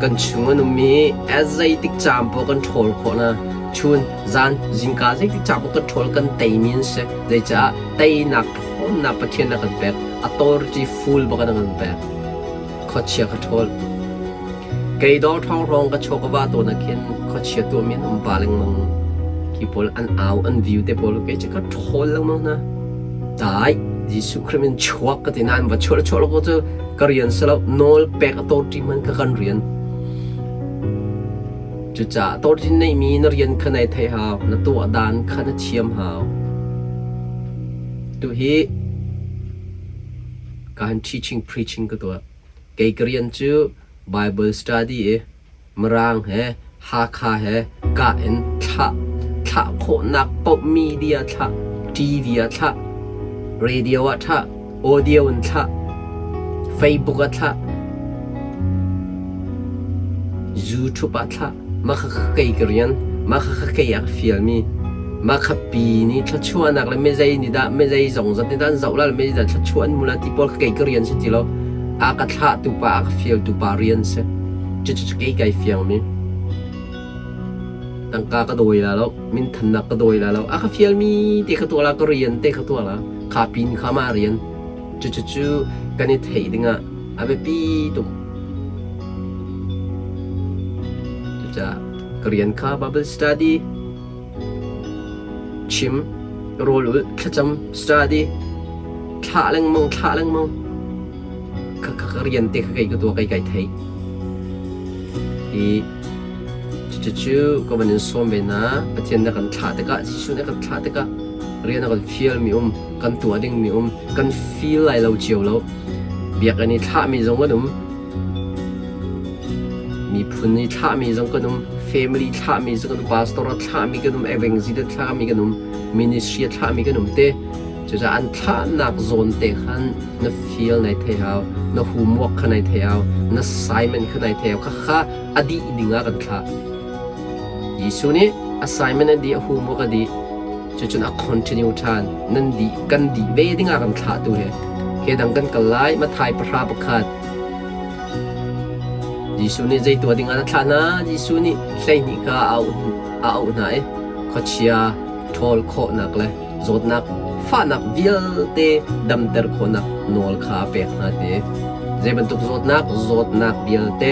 Kan chung an um i zeitik caan paoh kan ṭhawl khawh hna. Chun, zan, zingka zeitik caan paoh kan ṭhawl kan teimi an si. Zeicah teinak ṭhawnnak Pathian a kan pek. Authority full bak in a kan pek. Khuachia ka ṭhawl. Kei dawr ṭhawng hrawng ka chaw ka va tawn ah khin khuachia tuahmi an um pa lengmang. Khi pawl an au an view te pawl kei cu ka ṭhawl lengmang hna. Dai Jesuh Khrih min chuak ka ti nain va chuah chuah lo ko cu ka rian si lo nawl pek a tawṭi hmanh kha kan rian. Cucaah tawṭi neihmi na rian kha nai theih hau, na tuah dan kha na thiam hau. Tuhi ka han teaching preaching ka tuah. Kei ka rian cu Bible study i Mirang he Hakha he kah in thlah thlah khawhnak paoh media thlah, TV ah thlah, radio ah thlah, audio in thlah, Facebook ah thlah, YouTube ah thlah. Mah kha kei ka rian, mah kha kei a ka fialmi. Mah kha pi nih thluachuahnak le mizei nih dah mizei zong zat nih dah an zoh la le mizei dah thluachuah an hmu la ti pawl kha kei ka rian si ti lo. A ka thlahtu pa, a ka fialtu pa rian si. Cucu kei kai fiangmi. Tangka ka dawi la lo, minthannak ka dawi la lo. A ka fialmi te ka tuah la, ka rian te ka tuah la. Kha pin kha mah rian. Cucu kan i theih dingah a biapi tuk. Cucaah ka rian kha Bible study, chim, rawl ulh, thlacam, study, thlah lengmang, thlah lengmang. Ka, ka, ka rian te kha kei ka tuah, kei kai thei. I cucu ka van in sawm ve hna. Pathian na kan thlah tikah, Jesuh nih a kan thlah tikah rian a kan fialmi um, kan tuah dingmi um, kan feel lai lo cio lo. Biakinn i thlahmi zong kan um. Miphun i thlahmi zong kan um. Family thlahmi zong kan um. Pastor a thlahmi kan um. Evangelist a thlahmi kan um. Ministry a thlahmi kan um te. Cucaah an thlahnak zawn te khan na feel nai thei hau. Na homework kha nai thei hau. Na assignment kha nai thei hau. Khakha a dih ding ah kan thlah. Jesuh nih assignment a dih, a homework a dih. Cucun a continue ṭhan. Nan dih, kan dih ve dingah kan thlahtu he. Ke dang kan kal lai, Mathai 11. Jesuh nih zei tuah dingah a thlah hna? Jesuh nih 12 kha a auh, a auh hna i khuachia ṭhawl khawhnak le zawtnak fahnak vialte damter khawhnak nawl kha a pek hna ti. Zei bantuk zawtnak? Zawtnak vialte.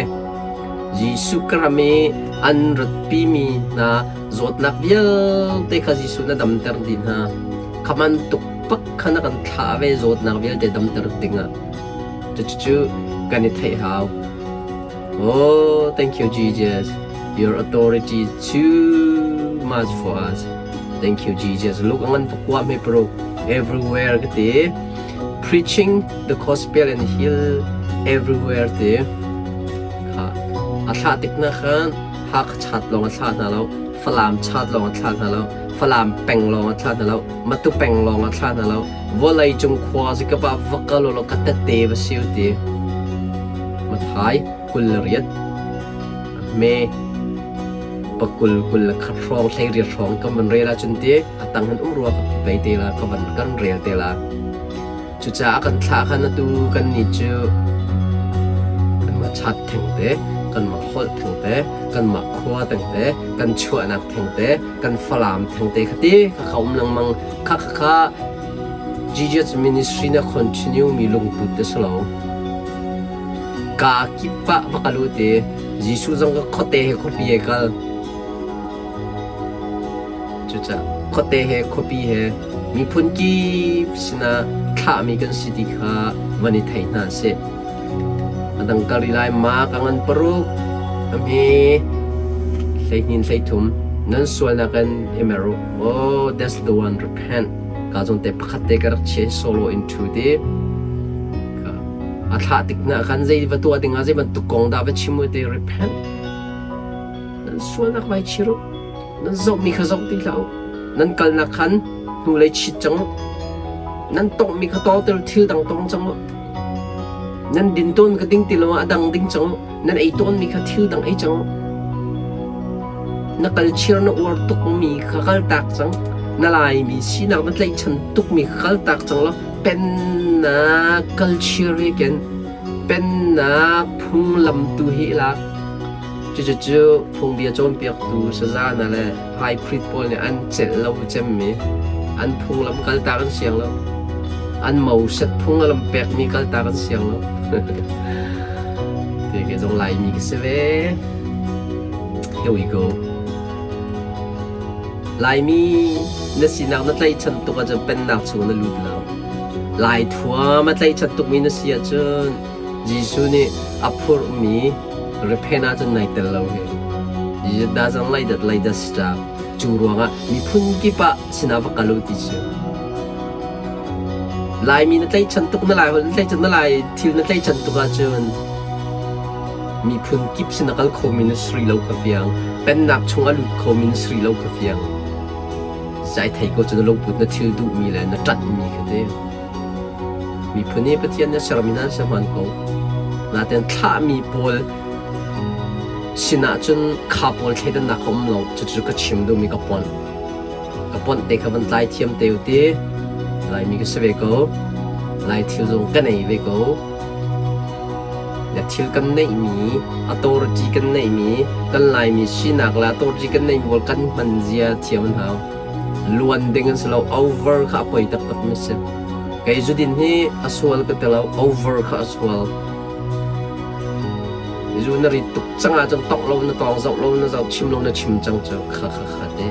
Jesuh ka ram i an ratpimi hna zawtnak vialte kha Jesuh na damter dih hna. Kha bantuk pak kha na kan thlah ve zawtnak vialte damter dingah. Cucu kan i theih hau. Oh, thank you, Jesus. Your authority is too much for us. Thank you, Jesus. Look ang pakwa may pro everywhere kati. Preaching the gospel and heal everywhere ti. Kha a thlah tik na khan Hakha chat lawng a thlah hna lo, Falam chat lawng a thlah hna lo, Falam peng lawng a thlah hna lo, Matu peng lawng a thlah hna lo. Vawlei cung khua zikap ah va kal ulaw ka tette va si u ti. Mathai 28 me pakul 21 hrawng 18 hrawng kan van rel ahcun ti a tang hin um rua ka pei te la ka van kan rel te la. Cucaah kan thlah khan atu kannih cu kanmah chat thengte, kanmah holh thengte, kanmah khua thengte, kan chuahnak thengte, kan Falam thengte kha ti kha kha um lengmang. Kha kha kha Jesus ministry na continue mi lungput te si lo. Kaa kip ah va kal u ti. Jesuh zong ka khuate he khuapi he kal. Cucaah khuate he khuapi he miphun kip sinah thlahmi kan si ti kha van i thei hna sih. A dang kal rih lai ma ka ngan paruk a hme 12 13 nan sualnak in i mer u. Oh, that's the one repent. Ka zong te pakhat te ka rak chia solo in thu ti. A thlah tik na khan zei va tuah ding ah zei bantuk kong dah va chim u ti repent. Nan sualnak vai chir u. Nan zohmi kha zoh ti hlah u. Nan kalnak khan hnulei chit cang u. Nan tonghmi kha tawng ti thil dang tong cang u. Nan din tawnmi kha ding ti lo ah a dang ding cang u. Nan ei tawnmi kha thil dang ei cang u. Na kalchir na uar tukmi kha kaltak cang. Na Laimi sinak na tlaihchan tukmi kha kaltak cang law pennak kalchir hi ken pennak phunglam tu hi i lak. Cucu phungbia cawnpiaktu saza hna le high priest pawl nih an celh lo cemmi an phunglam kaltak an siang lo. An Moses phunglam pekmi kaltak an siang lo. Ti ke zong Laimi ka si ve. Here we go. Laimi na sinak na tlaihchan tuk ahcun pennak chung na lut lo. Lai thuam a tlaihchan tukmi na si ahcun Jesuh nih a phurhmi repent ahcun nai tel lo hi. Jesus doesn't like that like that stuff. Cu ruangah miphun kip ah sinah va kal u ti cu. Laimi na tlaihchan tuk na lai holh na tlaihchan na lai thil na tlaihchan tuk ahcun miphun kip sin a kal khomi na sri lo kha fiang. Pennak chung a lut khomi na sri lo kha fiang. Zai thei ko cu na lungput na thil duhmi le na ṭanhmi kha ti. Miphun hi Pathian nih a sermi hna an si hmaan ko. Nain thlahmi pawl sinah cun kha pawl thleidannak a um lo. Cucu ka chim duhmi ka ponh. Ka ponh te kha van tlai thiam te u ti. Laimi ka si ve ko. Lai thil zong ka nei ve ko. Le thil kan neihmi, authority kan neihmi, kan Laimi sinak le authority kan neihmi pawl kan hman zia thiam an hau. Luan ding an si lo. Over kha a poi taktak mi si. Kei zudin hi a sual ka ti lo. Over kha a sual. Zu na rit tuk cang ahcun tongh lo na tawng, zoh lo na zoh, chim lo na chim cang cu kha kha kha te.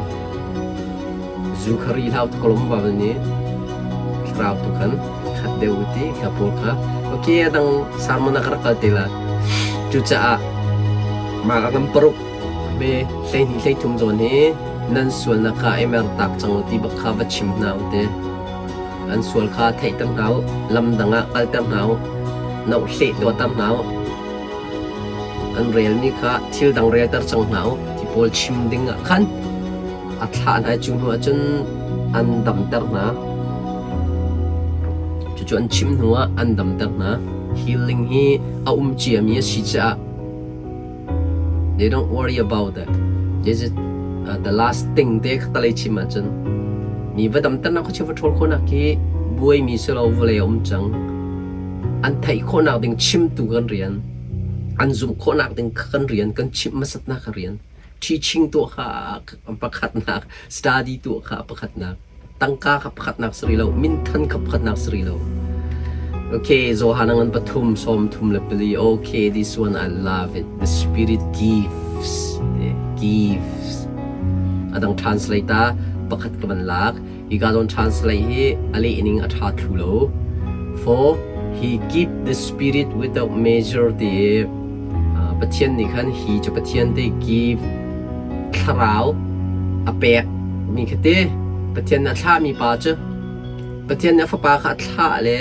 Zu kha ri hlau tuk lom va ni. Thlarau tu khan khat deuh u ti kha pawl kha. Okay, a dang sermon ah ka rak kal te la. Cucaah mah ka ngam paruk me 12 13 zawn hi nan sualnak kha i mertak cang u ti bak kha va chim hna u ti. An sual kha theihter hna u, lam dang ah kalter hna u, nohleh tuahter hna u. An relmi kha thil dang relter cang hna u ti pawl chim ding ah khan a thlah hna i cu hnu ah cun an damter hna. Cucu an chim hnu ah an damter hna. Healing hi a um ciami a si caah They don't worry about it. This is the last thing te khatalei chim ahcun mi va damternak khuachia va ṭhawl khawhnak khi buaimi si lo vawlei a um cang. An theih khawhnak ding chimtu kan rian, an zumh khawhnak ding kan rian, kan chimh hmasatnak ka rian. Teaching tuah kha pakhatnak, study tuah kha pakhatnak. Tangka kha pakhatnak si rih lo, minthan kha pakhatnak si rih lo. Okay, Johan ngan pathum 34. Okay, this one I love it. The Spirit gives. Gives. Adang translate ta pakhat ka van lak. Hi ka zawn translate hi a leh ning a ṭha thlu lo. For he give the Spirit without measure ti Pathian nih khan hi cu Pathian te give thlarau a pek mi kha te Pathian nih a thlahmi pa cu Pathian nih a fapa kha a thlah le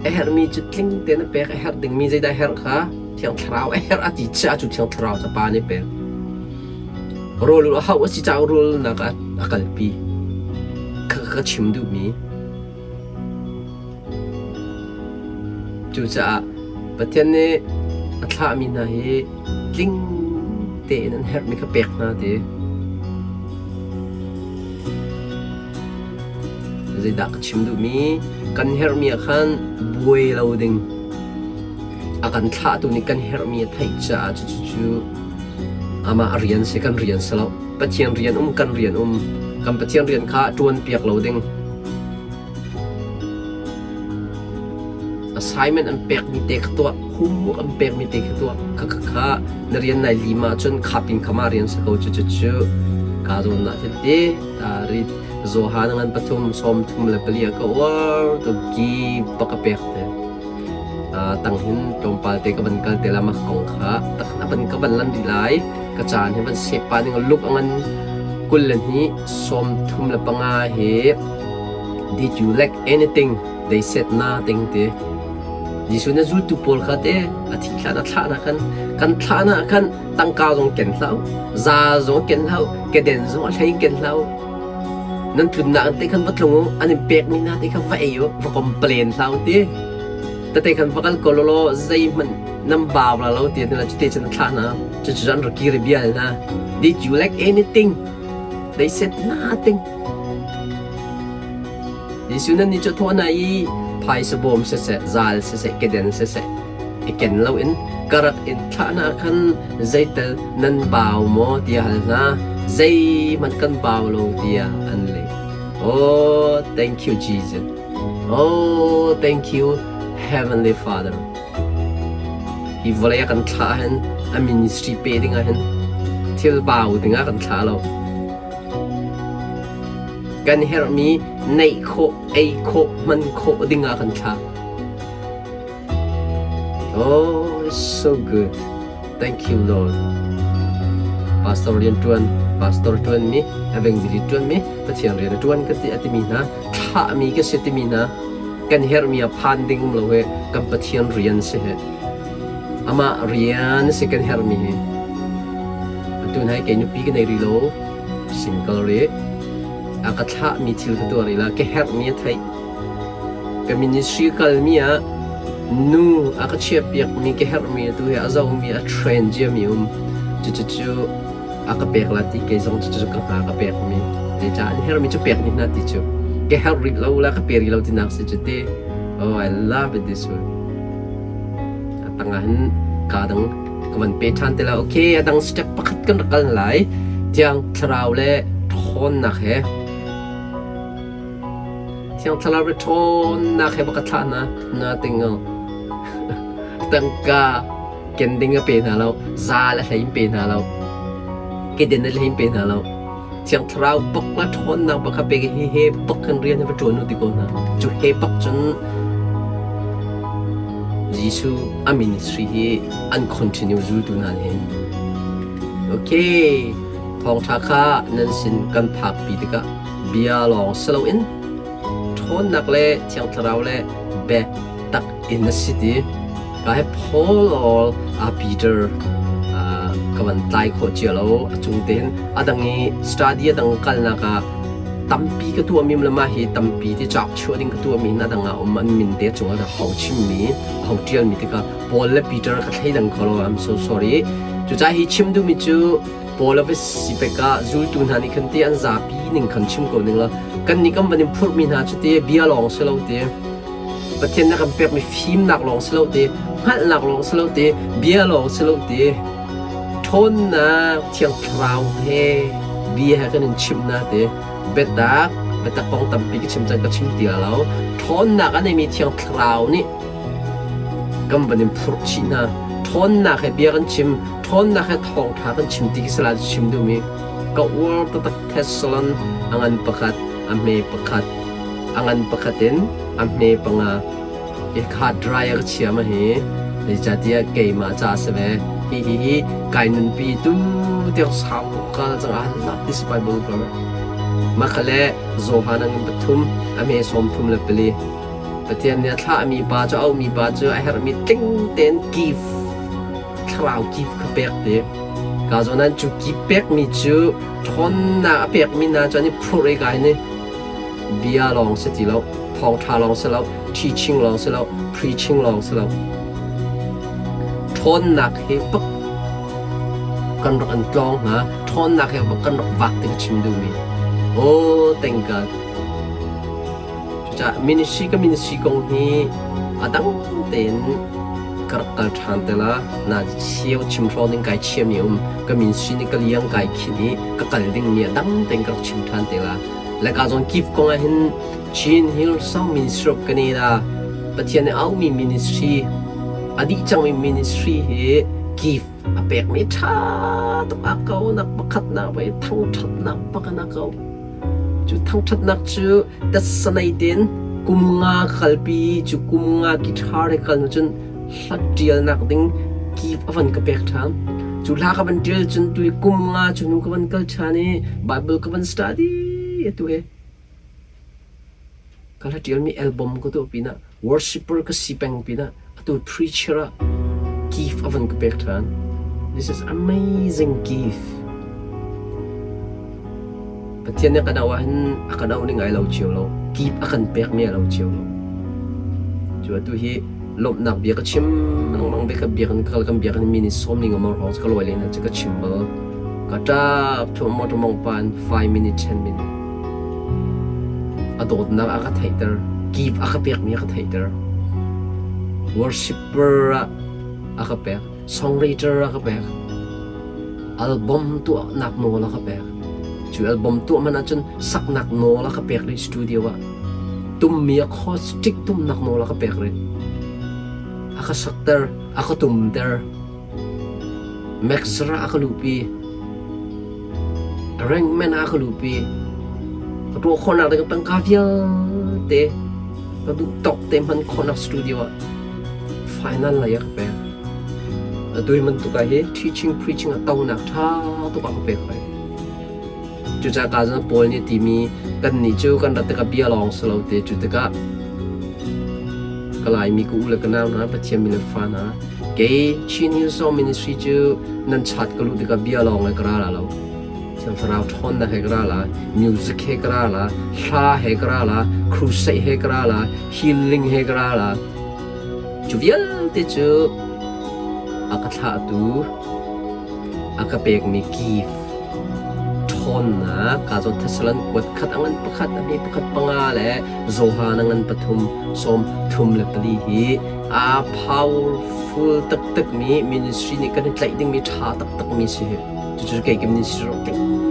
a herhmi cu tling tein a pek a herh dingmi zeidah a herh kha Thiang Thlarau a herh a ti chiah cu Thiang Thlarau cu pa nih pek. Rawl a hauh a si caah rawlnak ah a kalpi. Ka, ka chim duhmi. Cucaah Pathian nih a thlahmi hna hi tling tein an herhmi kha pek hna ti. Zeidah ka chim duhmi? Kan herhmi ah khan buai lo ding. A kan thlahtu nih kan herhmi a theih caah cucu amah a rian si kan rian si lo. Pathian rian um kan rian um. Kan Pathian rian kha ṭuan piak lo ding. Assignment an pekmi te kha tuah, homework an pekmi te kha tuah. Kha kha kha na rian nai lim ahcun kha pin kha mah rian si ko cu cu cu ka zawn nah te ta rit Johan ngan pathum 34 a ka uar to gi bak a pek te. Tang hin tlawmpal te ka van kal te la mak kong kha tak a van ka van lan rih lai. Ka caan hi van sep pa ning luk a ngan 22 35 hi Did you lack anything? They said nothing ti. Jesuh na zultu pawl kha te a thi thlah na thlah na khan kan thlah na khan tangka zong ken hlah za zong ken hlah keden zong a hlei ken hlah nan tlunnak te khan va tlung u an in pek mi na te kha va ei u va complain hlah u ti tate khan va kal ko lo zeihmanh nan bau la lo ti na cu te cun thlah na cu cu an rak kir bial na did you lack anything they said nothing Jesuh nan nih cu thawh hna i phaisa bawm siseh, zal siseh, keden siseh i ken loin ka rak in thlah hna khan zeital nan bau maw tiah hal hna. Zeihmanh kan bau lo tiah an leh. Oh, thank you, Jesus. Oh, thank you, Heavenly Father. Hi vawlei a kan thlah hin a ministry pe ding ah hin thil bau ding ah kan thlah lo. Kan herhmi neih khawh, ei khawh, hman khawh dingah kan thlah. Oh, it's so good. Thank you, Lord. Pastor rian ṭuan, pastor ṭuanmi, evangelist ṭuanmi, Pathian rian a ṭuan ka ti a timi hna, thlahmi ka si timi hna, kan herhmi a phan ding um lo he, kan Pathian rian si he. Amah rian si kan herhmi hi. Atu hna kei nupi ka nei rih lo, single rih. A ka thlahmi thil ka tuah rih la, ka herhmi a theih. Ka ministry kalmi ah nu a ka chiahpiakmi ka herhmi atu hi a zohmi a train ciami um. Cucu a ka pek la ti kei zong cucu ka hna ka pekmi. Zeicah an herhmi cu pek ni hna ti cu. Ka herh rih lo la ka pe rih lo tinak si cu ti. Oh, I love it this one. A tangah hin ka dang ka van pe ṭhan te la. Okay, a dang step pakhat kan rak kal lai. Tiang thlarau le ṭhawnnak he Thiang Thlarau le ṭhawnnak he bak a thlah hna. Nothing else. Tangka ken ding a pe hna lo. Zal a hlei in pe hna lo. Keden a hlei in pe hna lo. Thiang Thlarau bak la ṭhawnnak bak a pek i hi he bak kan rian hi va ṭuan u ti ko hna. Cu he bak cun Jesuh a ministry hi an continue zultu hna nih hin. Okay, thawngṭha kha nan sin kan phakpi tikah bia lawng si loin ṭhawnnak le Thiang Thlarau le biatak in a si ti. Ka he Paul or Peter ka van tlai khawh cia lo a cung tein a dang i study a dang kalnak ah tampi ka tuahmi le mah hi tampi ti cak chuah ding ka tuahmi na dang ah um an min te cung ah ho chimmi ho ṭialmi tikah Paul le Peter ka thleidang kho lo I'm so sorry cucaah hi chim duhmi cu Paul a va si pek ah zultu hna nih khan ti an zapi ning khan chim ko ning la kan nih kan van in phurhmi hna cu ti bia lawng si lo ti Pathian na kan pekmi fimnak lawng si lo ti hngalhnak lawng si lo ti bia lawng si lo ti ṭhawnnak thiang thlarau he bia he kan in chimh na ti biatak biatak kong tampi ka chim cang ka chim ti lo ṭhawnnak a neimi thiang thlarau nih. Kan van in phurh chih hna. Ṭhawnnak he bia kan chim, ṭhawnnak he thawngṭha kan chim ti khi sala cu chim duhmi. Ka uar taktak Thessalon a ngan pakhat, a hme pakhat, a ngan pakhat in a hme panga. Kha dry a ka chia ma hi. Zeicahtiah keimah ca a si ve. Hi hi hi kai nunpi tu tiang sau tuk kal cang I love this Bible verse. Mah kha le Johan a ngan pathum, a hme 34. Pathian nih a thlahmi pa cu auhmi pa cu a herhmi tling tein gift thlarau gift kha pek te. Ka zawn ah cu gift pekmi cu ṭhawnnak a pekmi hna cu an i phurh i kai ni bia lawng si ti lo, thawngṭha lawng si lo, teaching lawng si lo, preaching lawng si lo. Ṭhawnnak he bak kan rak an tlawng hna, ṭhawnnak he bak kan rak vak ti ka chim duhmi. Oh, thank God. Cucaah ministry ka ministry kong hi a dang tein ka rak kal ṭhan te la. Na cheu chim hrawng ding kai chiami um. Ka ministry nih ka liang kai khinh i ka kal dingmi a dang tein ka rak chim ṭhan te la. Le ka zawn kip kong ah hin Chin Hillsong Ministry of Canada Pathian nih aumi ministry a dih cangmi ministry hi gift a pekmi ṭha tuk a ko nak pakhatnak voi thangṭhatnak pakhat a ko. Cu thangṭhatnak cu datsanei tein kum nga kalpi cu kum nga guitar he kal hnu cun hla ṭialnak ding kip a van ka pek ṭhan. Cu hla ka van ṭial cun tui kum nga cu hnu ka van kal ṭhan i Bible ka van study atu hi. Ka hla ṭialmi album ka tuah pinah worshipper ka si peng pinah atu preacher ah gift a van ka pek ṭhan. This is amazing gift. Pathian nih kan auh ahhin a kan auh ning ai lo cio lo. Gift a kan pekmi a lo cio lo. Cu atu hi lawmhnak bia ka chim lengmang bia ka biakinn ka kal kan biakinn mi nih sawm ning amor hrawng ka lawi len cu ka chim bal. Ka ṭap thuam motor mong pan 5 minute 10 minute. A dawtnak a ka theihter. Gift a ka pekmi a ka theihter. Worshipper ah a ka pek. Songwriter a ka pek. Album tuahnak nawl a ka pek. Cu album tuah man ahcun saknak nawl a ka pek rih studio ah. Tummi acoustic tumnak nawl a ka pek rih. A ka sakter, a ka tumter. Mixer ah a ka luhpi. Arrangement ah a ka luhpi. Ka tuah khawhnak ding tangka vialte ka duh tawk te hman khawhnak studio ah final lei a ka pek. Atu hi bantuk ah hi teaching preaching ah tonak ṭha tuk ah ka pek hoi. Cucaah ka zan Paul nih timi kannih cu kan rat tikah bia lawng si lo te cu tikah ka Laimi ka u le ka nau hna Pathian mi le fa hna kei Chin Hillsong Ministry cu nan chat ka luh tikah bia lawng he ka ra la lo. Thiang Thlarau ṭhawnnak he ka ra la, music he ka ra la, hla he ka ra la, crusade he ka ra la, healing he ka ra la. Cu vialte cu a ka thlahtu, a ka pekmi gift ṭhawnnak kaa zawn Thessalon kuat khat a ngan pakhat, a hme pakhat panga le Johan a ngan pathum, 34 hi aa powerful taktakmi ministry nih kan i tlaih dingmi ṭha taktakmi si hi. Cucu kei ka ministry ro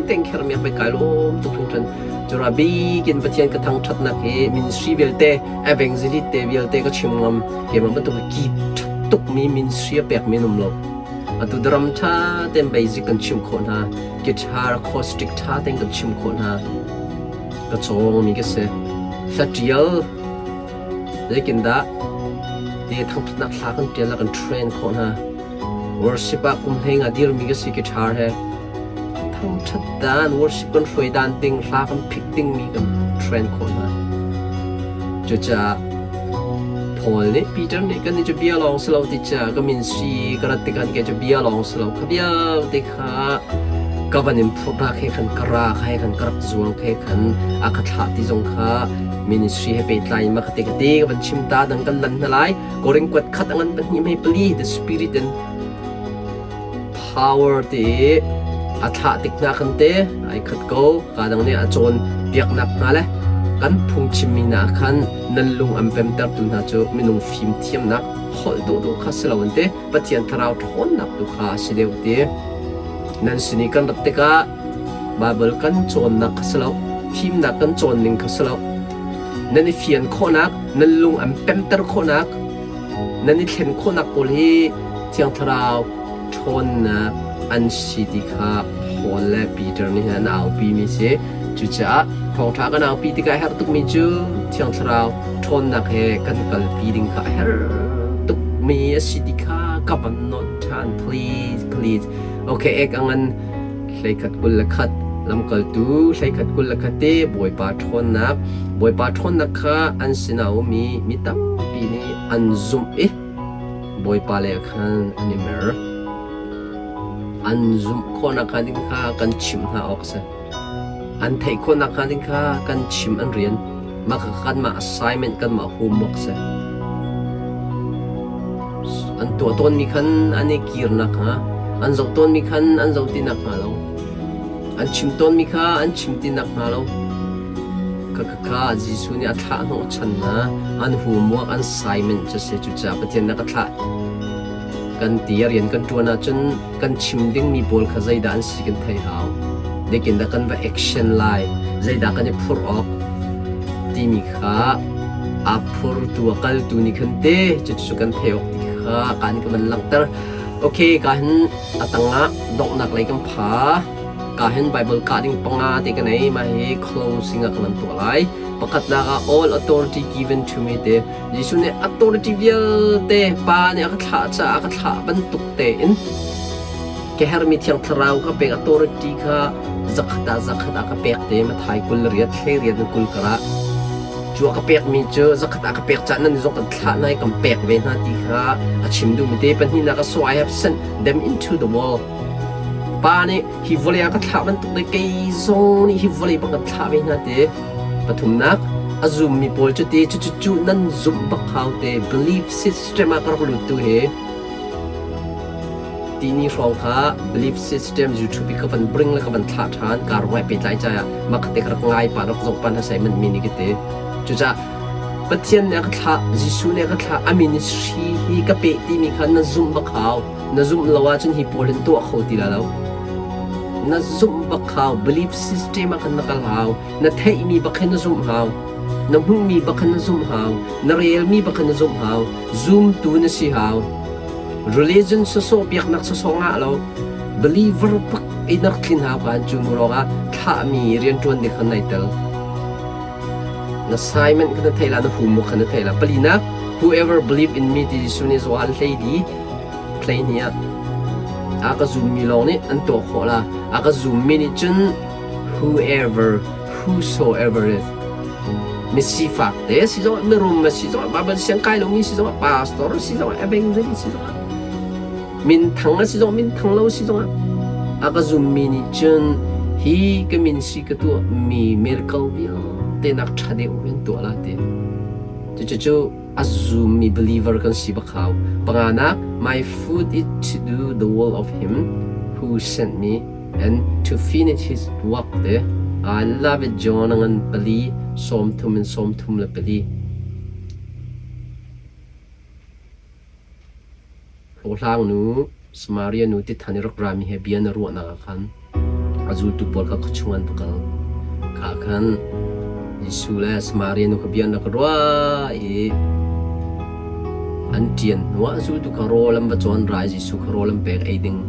teng khermi a pei kai lawm tuk hringhran. Cura bikin Pathian ka thangṭhatnak hi ministry vialte evangelist te vialte ka chim ngam. Keimah bantuk hi ṭhat tukmi ministry a pekmi an um lo. Atu drum ṭha tein basic kan chim khawh hna. Guitar acoustic ṭha tein kan chim khawh hna. Ka cawngmi ka si. Hla ṭial zeitindah ti thangṭhatnak hla kan ṭial ah kan train khawh hna. Worship ah kum hlei nga dirmi ka si guitar he. Thangṭhat dan, worship kan hruai dan ding, hla kan phit dingmi kan train khawh hna. Cucaah Paul nih Peter nih kan nih cu bia lawng si lo ti caah ka min si ka rat tikah kei cu bia lawng si lo kha vialte kha ka van in phurh hna khe khan ka ra kha he khan ka rak zuang khe khan a ka thlah ti zong kha ministry he pehtlai in ma ka te ka te ka van chim ta dang kan lan hna lai Korin kuat khat a ngan pahnih mei pali the spirit in power ti i a thlah tik hna khan te ai khat ko ka dang nih a cawn piaknak hna le kan phungchimmi hna khan nan lung an pemtertu hna cu minung fim thiamnak holh dawhdawh kha si lo an ti Pathian thlarau ṭhawnnak tu kha a si deuh ti nan sin i kan rat tikah Baibal kan cawnnak kha si lo fimnak kan cawn ning kha si lo nan i fian khawhnak nan lung an pemter khawhnak. Nan i thlen khawhnak pawl hi Thiang Thlarau ṭhawnnak an si ti kha Paul le Peter nih hin an aupimi a si. Cucaah thawngṭha kan aupi tikah a herh tukmi cu Thiang Thlarau ṭhawnnak he kan kalpi ding kha a herh tukmi a si ti kha ka van nawn ṭhan. Please, please. Okay, ek a ngan 11 21 lamkaltu 11 21 te Bawipa ṭhawnnak Bawipa ṭhawnnak kha an sinah a um i mi tampi nih an zumh i Bawipa lei ah khan an i mer. An zumh khawhnak hnga ding kha kan chimh hna awk a si. An theih khawhnak hnga ding kha kan chim an rian. Mah kha kanmah assignment kanmah homework a si. An tuah tawnmi khan an i kir nakhnga, an zoh tawnmi khan an zoh ti nakhnga lo, an chim tawnmi kha an chim ti nakhnga lo, Khakha Jesuh nih a thlah hnawhchan hna, an homework, an assignment cu si. Cucaah Pathian nih a ka thlah kan ti a rian kan ṭuan ahcun kan chim dingmi pawl kha zeidah an si kan theih hau. Zeitindah kan va action lai, zeidah kan i phurh awk timi kha aa phurtu a kaltu nih khan te cucu kan theih awk ti kha kaan ka van langhter. Okay, ka hin a tangah donghnak lei kan pha. Ka hin Bible kah ding panga te ka nei. Mah hi closing ah ka van tuah lai. Pakhatnak ah all authority given to me te. Jesuh nih authority vialte Pa nih a ka thlah caah a ka thlah bantuk tein ka hermi Thiang Thlarau ka pek authority kha zakhat ah zakhat ah ka pek te Mathai 20 thlei riat in 20 karah cu a ka pekmi cu zakhat ah ka pek cah nan zong kan thlah nai kan pek ve hna ti kha a chim duhmi te pahnihnak ah so I have sent them into the world Pa nih hi vawlei ah ka thlah bantuk le kei zong nih hi vawlei bang kan thlah ve hna te Pathumnak, a zummi pawl cu ti cucu nan zumh bak hau te belief system ah ka rak lut tu hi tini hrawng kha belief system YouTube i ka van bring le ka van thlah ṭhan ka rak ngai pehtlai cai ah mah kha te ka rak ngai pa rak zoh pa hna sai man mi ni ka ti cucaah Pathian nih a ka thlah Jesuh nih a ka thlah a ministry hi ka peh timi kha na zumh bak hau na zumh lo ahcun hi pawl hin tuah kho ti la lo na zumh bak hau belief system ah khan na kal hau Na theihmi bak hin na zumh hau. Na hmuhmi bak hin na zumh hau. Na relmi bak hin na zumh hau. Zumtu na si hau. Religion sawsawh biaknak sawsawh ngah lo. Believer bak i na rak tlin hau kan cu nu lawngah thlahmi rianṭuan ding khan nai tel. Na assignment kha na theih la, na homework kha na theih la. Palinak, whoever believe in me ti Jesuh nih Johan 12 hleihnih ah a ka zummi lawng nih an tuah khawh la. A ka zummi nih cun whoever, whosoever is misifak te si zongah mirum a si zongah Bible siang kai lomi si zongah pastor si zongah evangelist si zongah minthang a si zongah minthang lo si zongah a ka zummi nih cun hi ka min si ka tuah mi miracle vialte nak ṭha deuh in tuah la ti cucu a zummi believer kan si bak hau panganak my food is to do the will of him who sent me and to finish his work te I love it John ngan pali 30 in 34 hlawhhlang nu Samaria nu tithan i rak rami he bia na ruahnak ah khan a zultu pawl kha khuachung an va kal kha khan Jesuh le Samaria nu kha bia an rak ruah i an ṭian hnuah zultu kha rawl an va cawn ra i Jesuh kha rawl an pek ei ding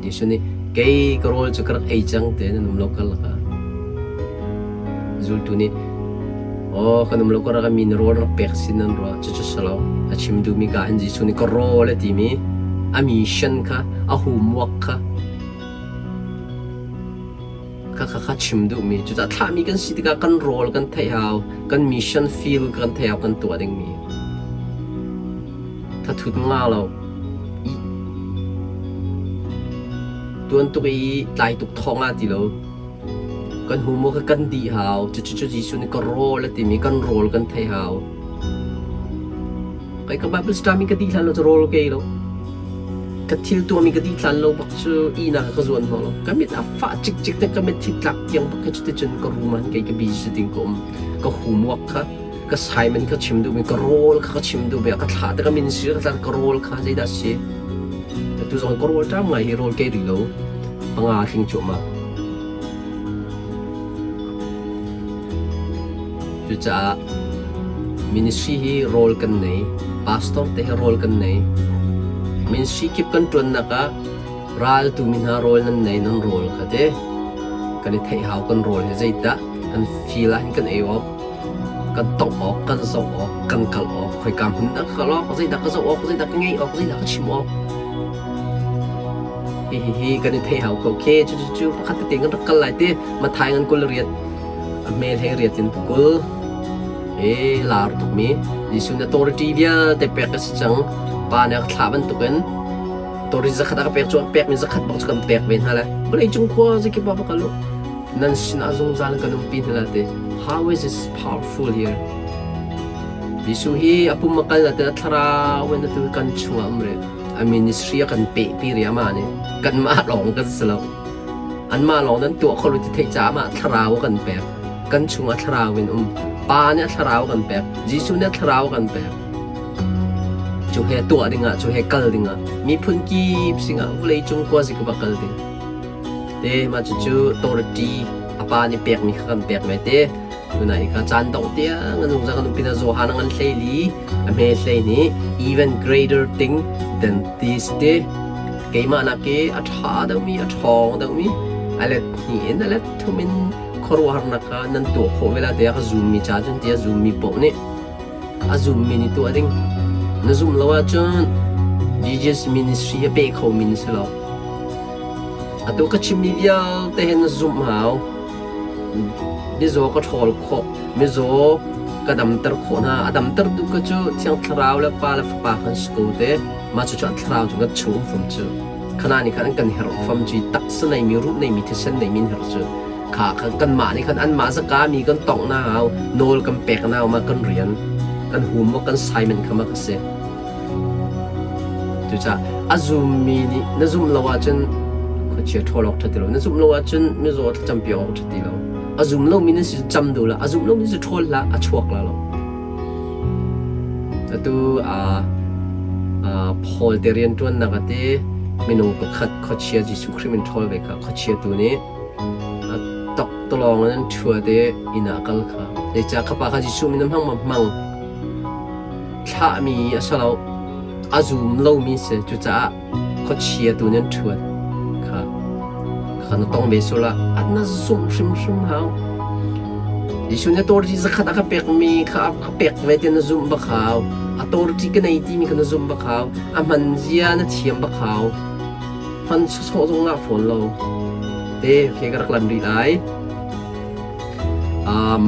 Jesuh nih kei ka rawl cu ka rak ei cang te nan um lo karlak ah zultu nih aw kan um lo karlak ah mi na rawl rak pek sin nan ruah cucu si lo a chim duhmi ka hin Jesuh nih ka rawl a timi a mission kha a homework kha kha kha kha chim duhmi cucaah thlahmi kan si tikah kan rawl kan theih hau kan mission field kan theih hau kan tuah dingmi thathut nga lo Tuan tuk i tlai tuk thawng ah ti lo. Kan hu maw ka kan dih hau. Cucu cu Jesuh nih ka rawl a timi kan rawl kan thei hau. Kai ka Bible study ka dih hlan lo cu rawl ka ei lo. Ka thil tuahmi ka dih hlan lo bak cu ihnak ka zuan hna lo. Ka mit a fah cikcik te ka mitthli tlak tiang bak kha cuticun ka room ah kei ka busy ding ka um. Ka homework kha ka Simon ka chim duhmi ka rawl kha ka chim duhmi ka thlah te ka min si ka thlah ka rawl kha zeidah si tu zong ka rawl ṭam ngai hi rawl ke rih lo panga tling cuahmah cucaah ministry hi rawl kan nei. Pastor te he rawl kan nei. Ministry kip kan ṭuannak ah raltu mi hna rawl nan nei nan rawl kha te kan i theih hau kan rawl hi zeidah kan feel ah hin kan ei awk kan tongh awk kan zoh awk kan kal awk khoika hmun dah ka kal awk zeidah ka zoh awk zeidah ka ngeih awk zeidah ka chim awk hi hi kan i theih hau ko khe cu cu cu pakhat tete kan rak kal lai te mathai ngan 20 riat a hme hlei riat in 20 e lar tukmi Jesuh na authority vialte pek a si cang pa nih a thlah bantukin authority zakhat a ka pek cu a pekmi zakhat bak cu kan pek ve hna lai vawlei cung khua zakip ah va kal u nan sinah zungzal kan umpi hna lai te how is this powerful here Jesuh hi a pum a kal na te a thlarau in atu kan chungah um rih a ministry a kan peh pi ri amah nih kanmah lawng kan si lo anmah lawng nan tuah kho lo ti theih caah amah thlarau a kan pek kan chungah thlarau in um pa nih a thlarau kan pek Jesuh nih a thlarau kan pek cu he tuah dingah cu he kal dingah miphun kip singah vawlei cung kua zik va kal ding te mah cucu authority a pa nih pekmi kha kan pek ve te tunai kha caan dongh tiang an zungzal kan umpi na Johan an hlei li a hme hlei nih even greater thing than this te keimah nak i a ṭha deuhmi a ṭhawng deuhmi a let hnih in a let thum in khuaruahharnak kha nan tuah khawh ve la tiah ka zummi ca cun tiah zummi paoh nih a zummi nih tuah ding na zum lo ahcun Jesus ministry a pe khomi na si lo atu ka chimmi vialte hi na zumh hau mizaw ka ṭhawl khawh mizaw ka damter khawh hna a damter tu ka cu thiang thlarau le pa le fapa kan si ko te mah cu cu an thlarau cu kan chung um fam cu khana nih khan an kan herh fam cu taksa neimi ruh neimi thisen neimi an herh cu kha khan kanmah nih khan anmah zaka mi kan tongh na hau nawl kan pek na hau ma kan rian kan hum ma kan assignment kha ma ka si cucaah a zummi nih na zumh lo ahcun khuachia ṭhawl awk ṭha ti lo na zumh lo ahcun mizaw thlacampi awk ṭha ti lo a zum lomi nan si cam duh la a zum lomi si ṭhawl hlah a chuak la lo atu Paul te rianṭuannak a ti minung pakhat khuachia Jesuh Khrih min ṭhawl ve kha khuachia tu nih a taktawlawng in an ṭhuat i inn ah a kal kha. Zeicah kha pa kha Jesuh min a hmang ma hmang? Thlahmi a si lo. A zum lomi si. Cucaah khuachia tu nih an ṭhuat kha. Kha na tong ve sual ah an na zumh hrimhrim hau. Jesuh nih authority zakhat a ka pekmi kha a ka pek ve ti na zumh bak hau. Authority ka nei timi kha na zumh bak hau. A hman zia na thiam bak hau. Hman sawsawh zong ngah fawn lo. Te okay ka rak lan rih lai.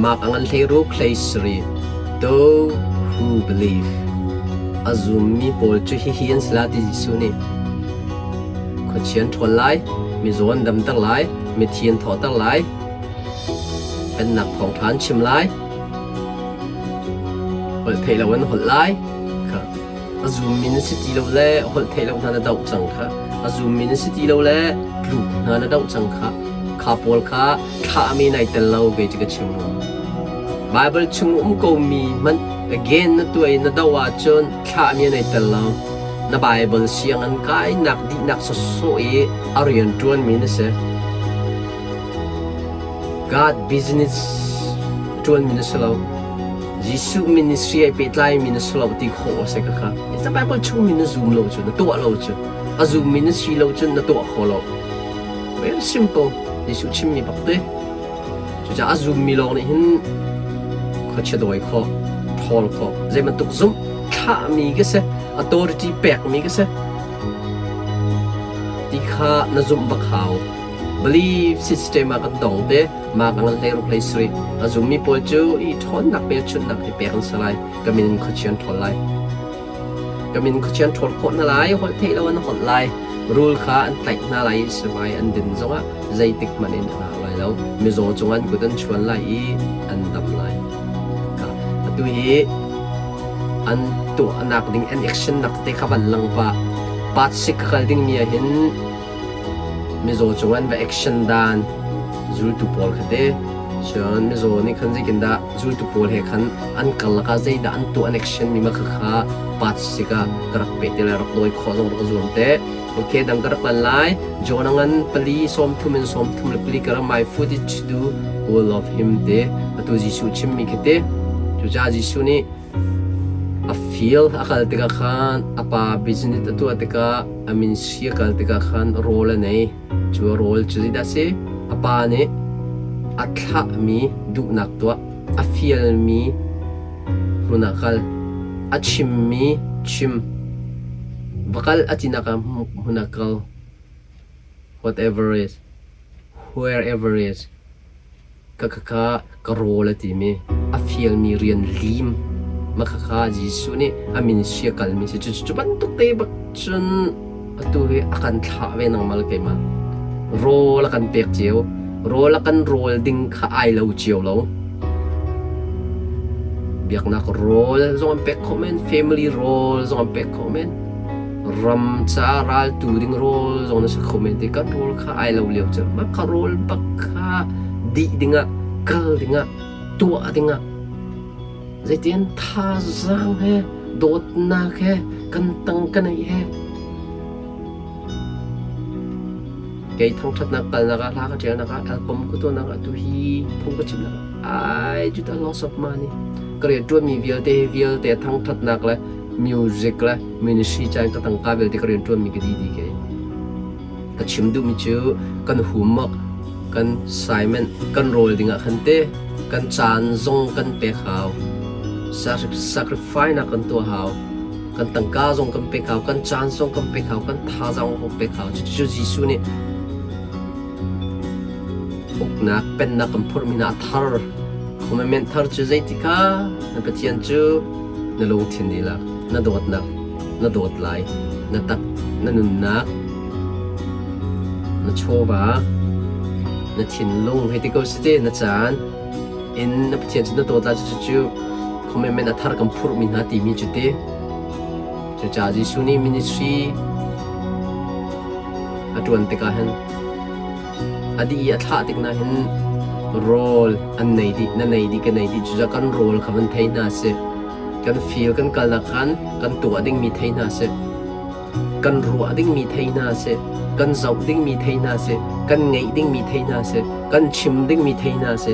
Mark a ngan 16 hlei sarih. Those who believe. A zummi pawl cu hihi an si la ti Jesuh nih. Khuachia an ṭhawl lai, mizaw an damter lai, mithi an thawhter lai, pennak thawngṭha an chim lai, holh theih lo an holh lai. Kha a zummi na si ti lo le holh theih lo hna na doh cang kha. A zummi na si ti lo le tluk hna na doh cang kha. Kha pawl kha thlahmi nai tel lo kei cu ka chim lo. Baibal chung um komi hmanh again na tuah i na doh ahcun thlahmi nai tel lo. Na Baibal sianginn kainak dihnak sawsawh i a rian ṭuanmi na si. God business ṭuanmi na si lo. Jesuh ministry ai pehtlaimi na si lo ti khawh a si ka kha. It's a Bible chungmi na zum lo cu, na tuah lo cu. A zummi na si lo cun na tuah kho lo. Very simple. Jesuh chimmi bak te. Cucaah a zummi lawng nih hin khuachia dawi khawh, ṭhawl khawh, zei bantuk zumh thlahmi ka si, authority pekmi ka si ti kha na zumh bak hau. Belief system ah kan dong te, mah ka ngan 16 hlei sarih. A zummi pawl cu i ṭhawnnak hmelchunhnak hi pek an si lai. Ka min in khuachia an ṭhawl lai. Ka min khuachia an ṭhawl khawh hna lai, holh theih lo an holh lai. Rul kha an tlaih hna lai i sivai an din zongah zeitik hmanh in an au lai lo. Mizaw cungah an kut an chuan lai i an dam lai. Atu hi an tuahnak ding an action nak te kha van lang pah. Part sik ka kal dingmi ah hin mizaw cungah an va action dan zultu pawl kha te cun mizaw nih khan zeitindah zultu pawl he khan an karlak ah zeidah an tuah an action mi ma kha kha part sik ah ka rak pe te lai rak dawi khawh zong rak zuam te. Okay, dang ka rak lan lai. John ngan pali 34 in 34 ka rak my food is to do will of him te. Atu Jesuh chimmi khi te. Cucaah Jesuh nih a Field a kal tikah khan a pa business a tuah tikah a ministry a kal tikah khan rawl a nei. Cu a rawl cu zeidah a si? A pa nih a thlahmi duhnak tuah, a fialmi hmun ah kal, a chimmi chim, va kal a tinak ah hmun ah kal. Whatever is, wherever is. Khakha ka rawl a timi a fialmi rian lim mah khakha Jesuh nih a ministry a kalmi si. Cu bantuk te bak cun atu hi a kan thlah ve nangmah le keimah. Rawl a kan pek cio. Rawl a kan rawl ding kha ai lo cio lo. Biaknak rawl zong an pek khawh men, family rawl zong an pek khawh men. Ram ca raltu ding rawl zong na si kho men ti kan rawl kha ai lo lio cu mah kha rawl bak kha dih dingah kal dingah tuah dingah zeitin thazaang he dawtnak he kan tang kan ei he kei thangṭhatnak kalnak ah hla ka ṭialnak ah album ka tuahnak ah tuhi phung ka chimnak ah ai juta loss of money ka rian ṭuanmi vialte vialte thangṭhatnak le music le ministry caan ka tangka vialte ka rianṭuanmi ka dih dih kei. Ka chim duhmi cu kan homework, kan assignment, kan rawl dingah khan te kan caan zong kan pek hau. Sacrifice nak kan tuah hau. Kan tangka zong kan pek hau, kan caan zong kan pek hau, kan thazaang zong kan pek hau. Cucu Jesuh nih uknak pennak kan phurhmi hna a thar. Commandment thar cu zeiti kha na Pathian cu na lungthin dihlak, na dawtnak na dawt lai, na tak, na nunnak, na chawva, na thinlung hei ti ko si te, na caan in na Pathian cu na dawt lai cucu commandment a thar kan phurhmi hna timi cu ti. Cucaah Jesuh nih ministry a ṭuan tikah hin A dih i a thlah tik na hin rawl an nei dih, na nei dih, ka nei dih. Cucaah kan rawl kha van thei hna sih. Kan feel kan kalnak khan kan tuah dingmi thei hna sih. Kan ruah dingmi thei hna sih. Kan zoh dingmi thei hna sih. Kan ngeih dingmi thei hna sih. Kan chim dingmi thei hna sih.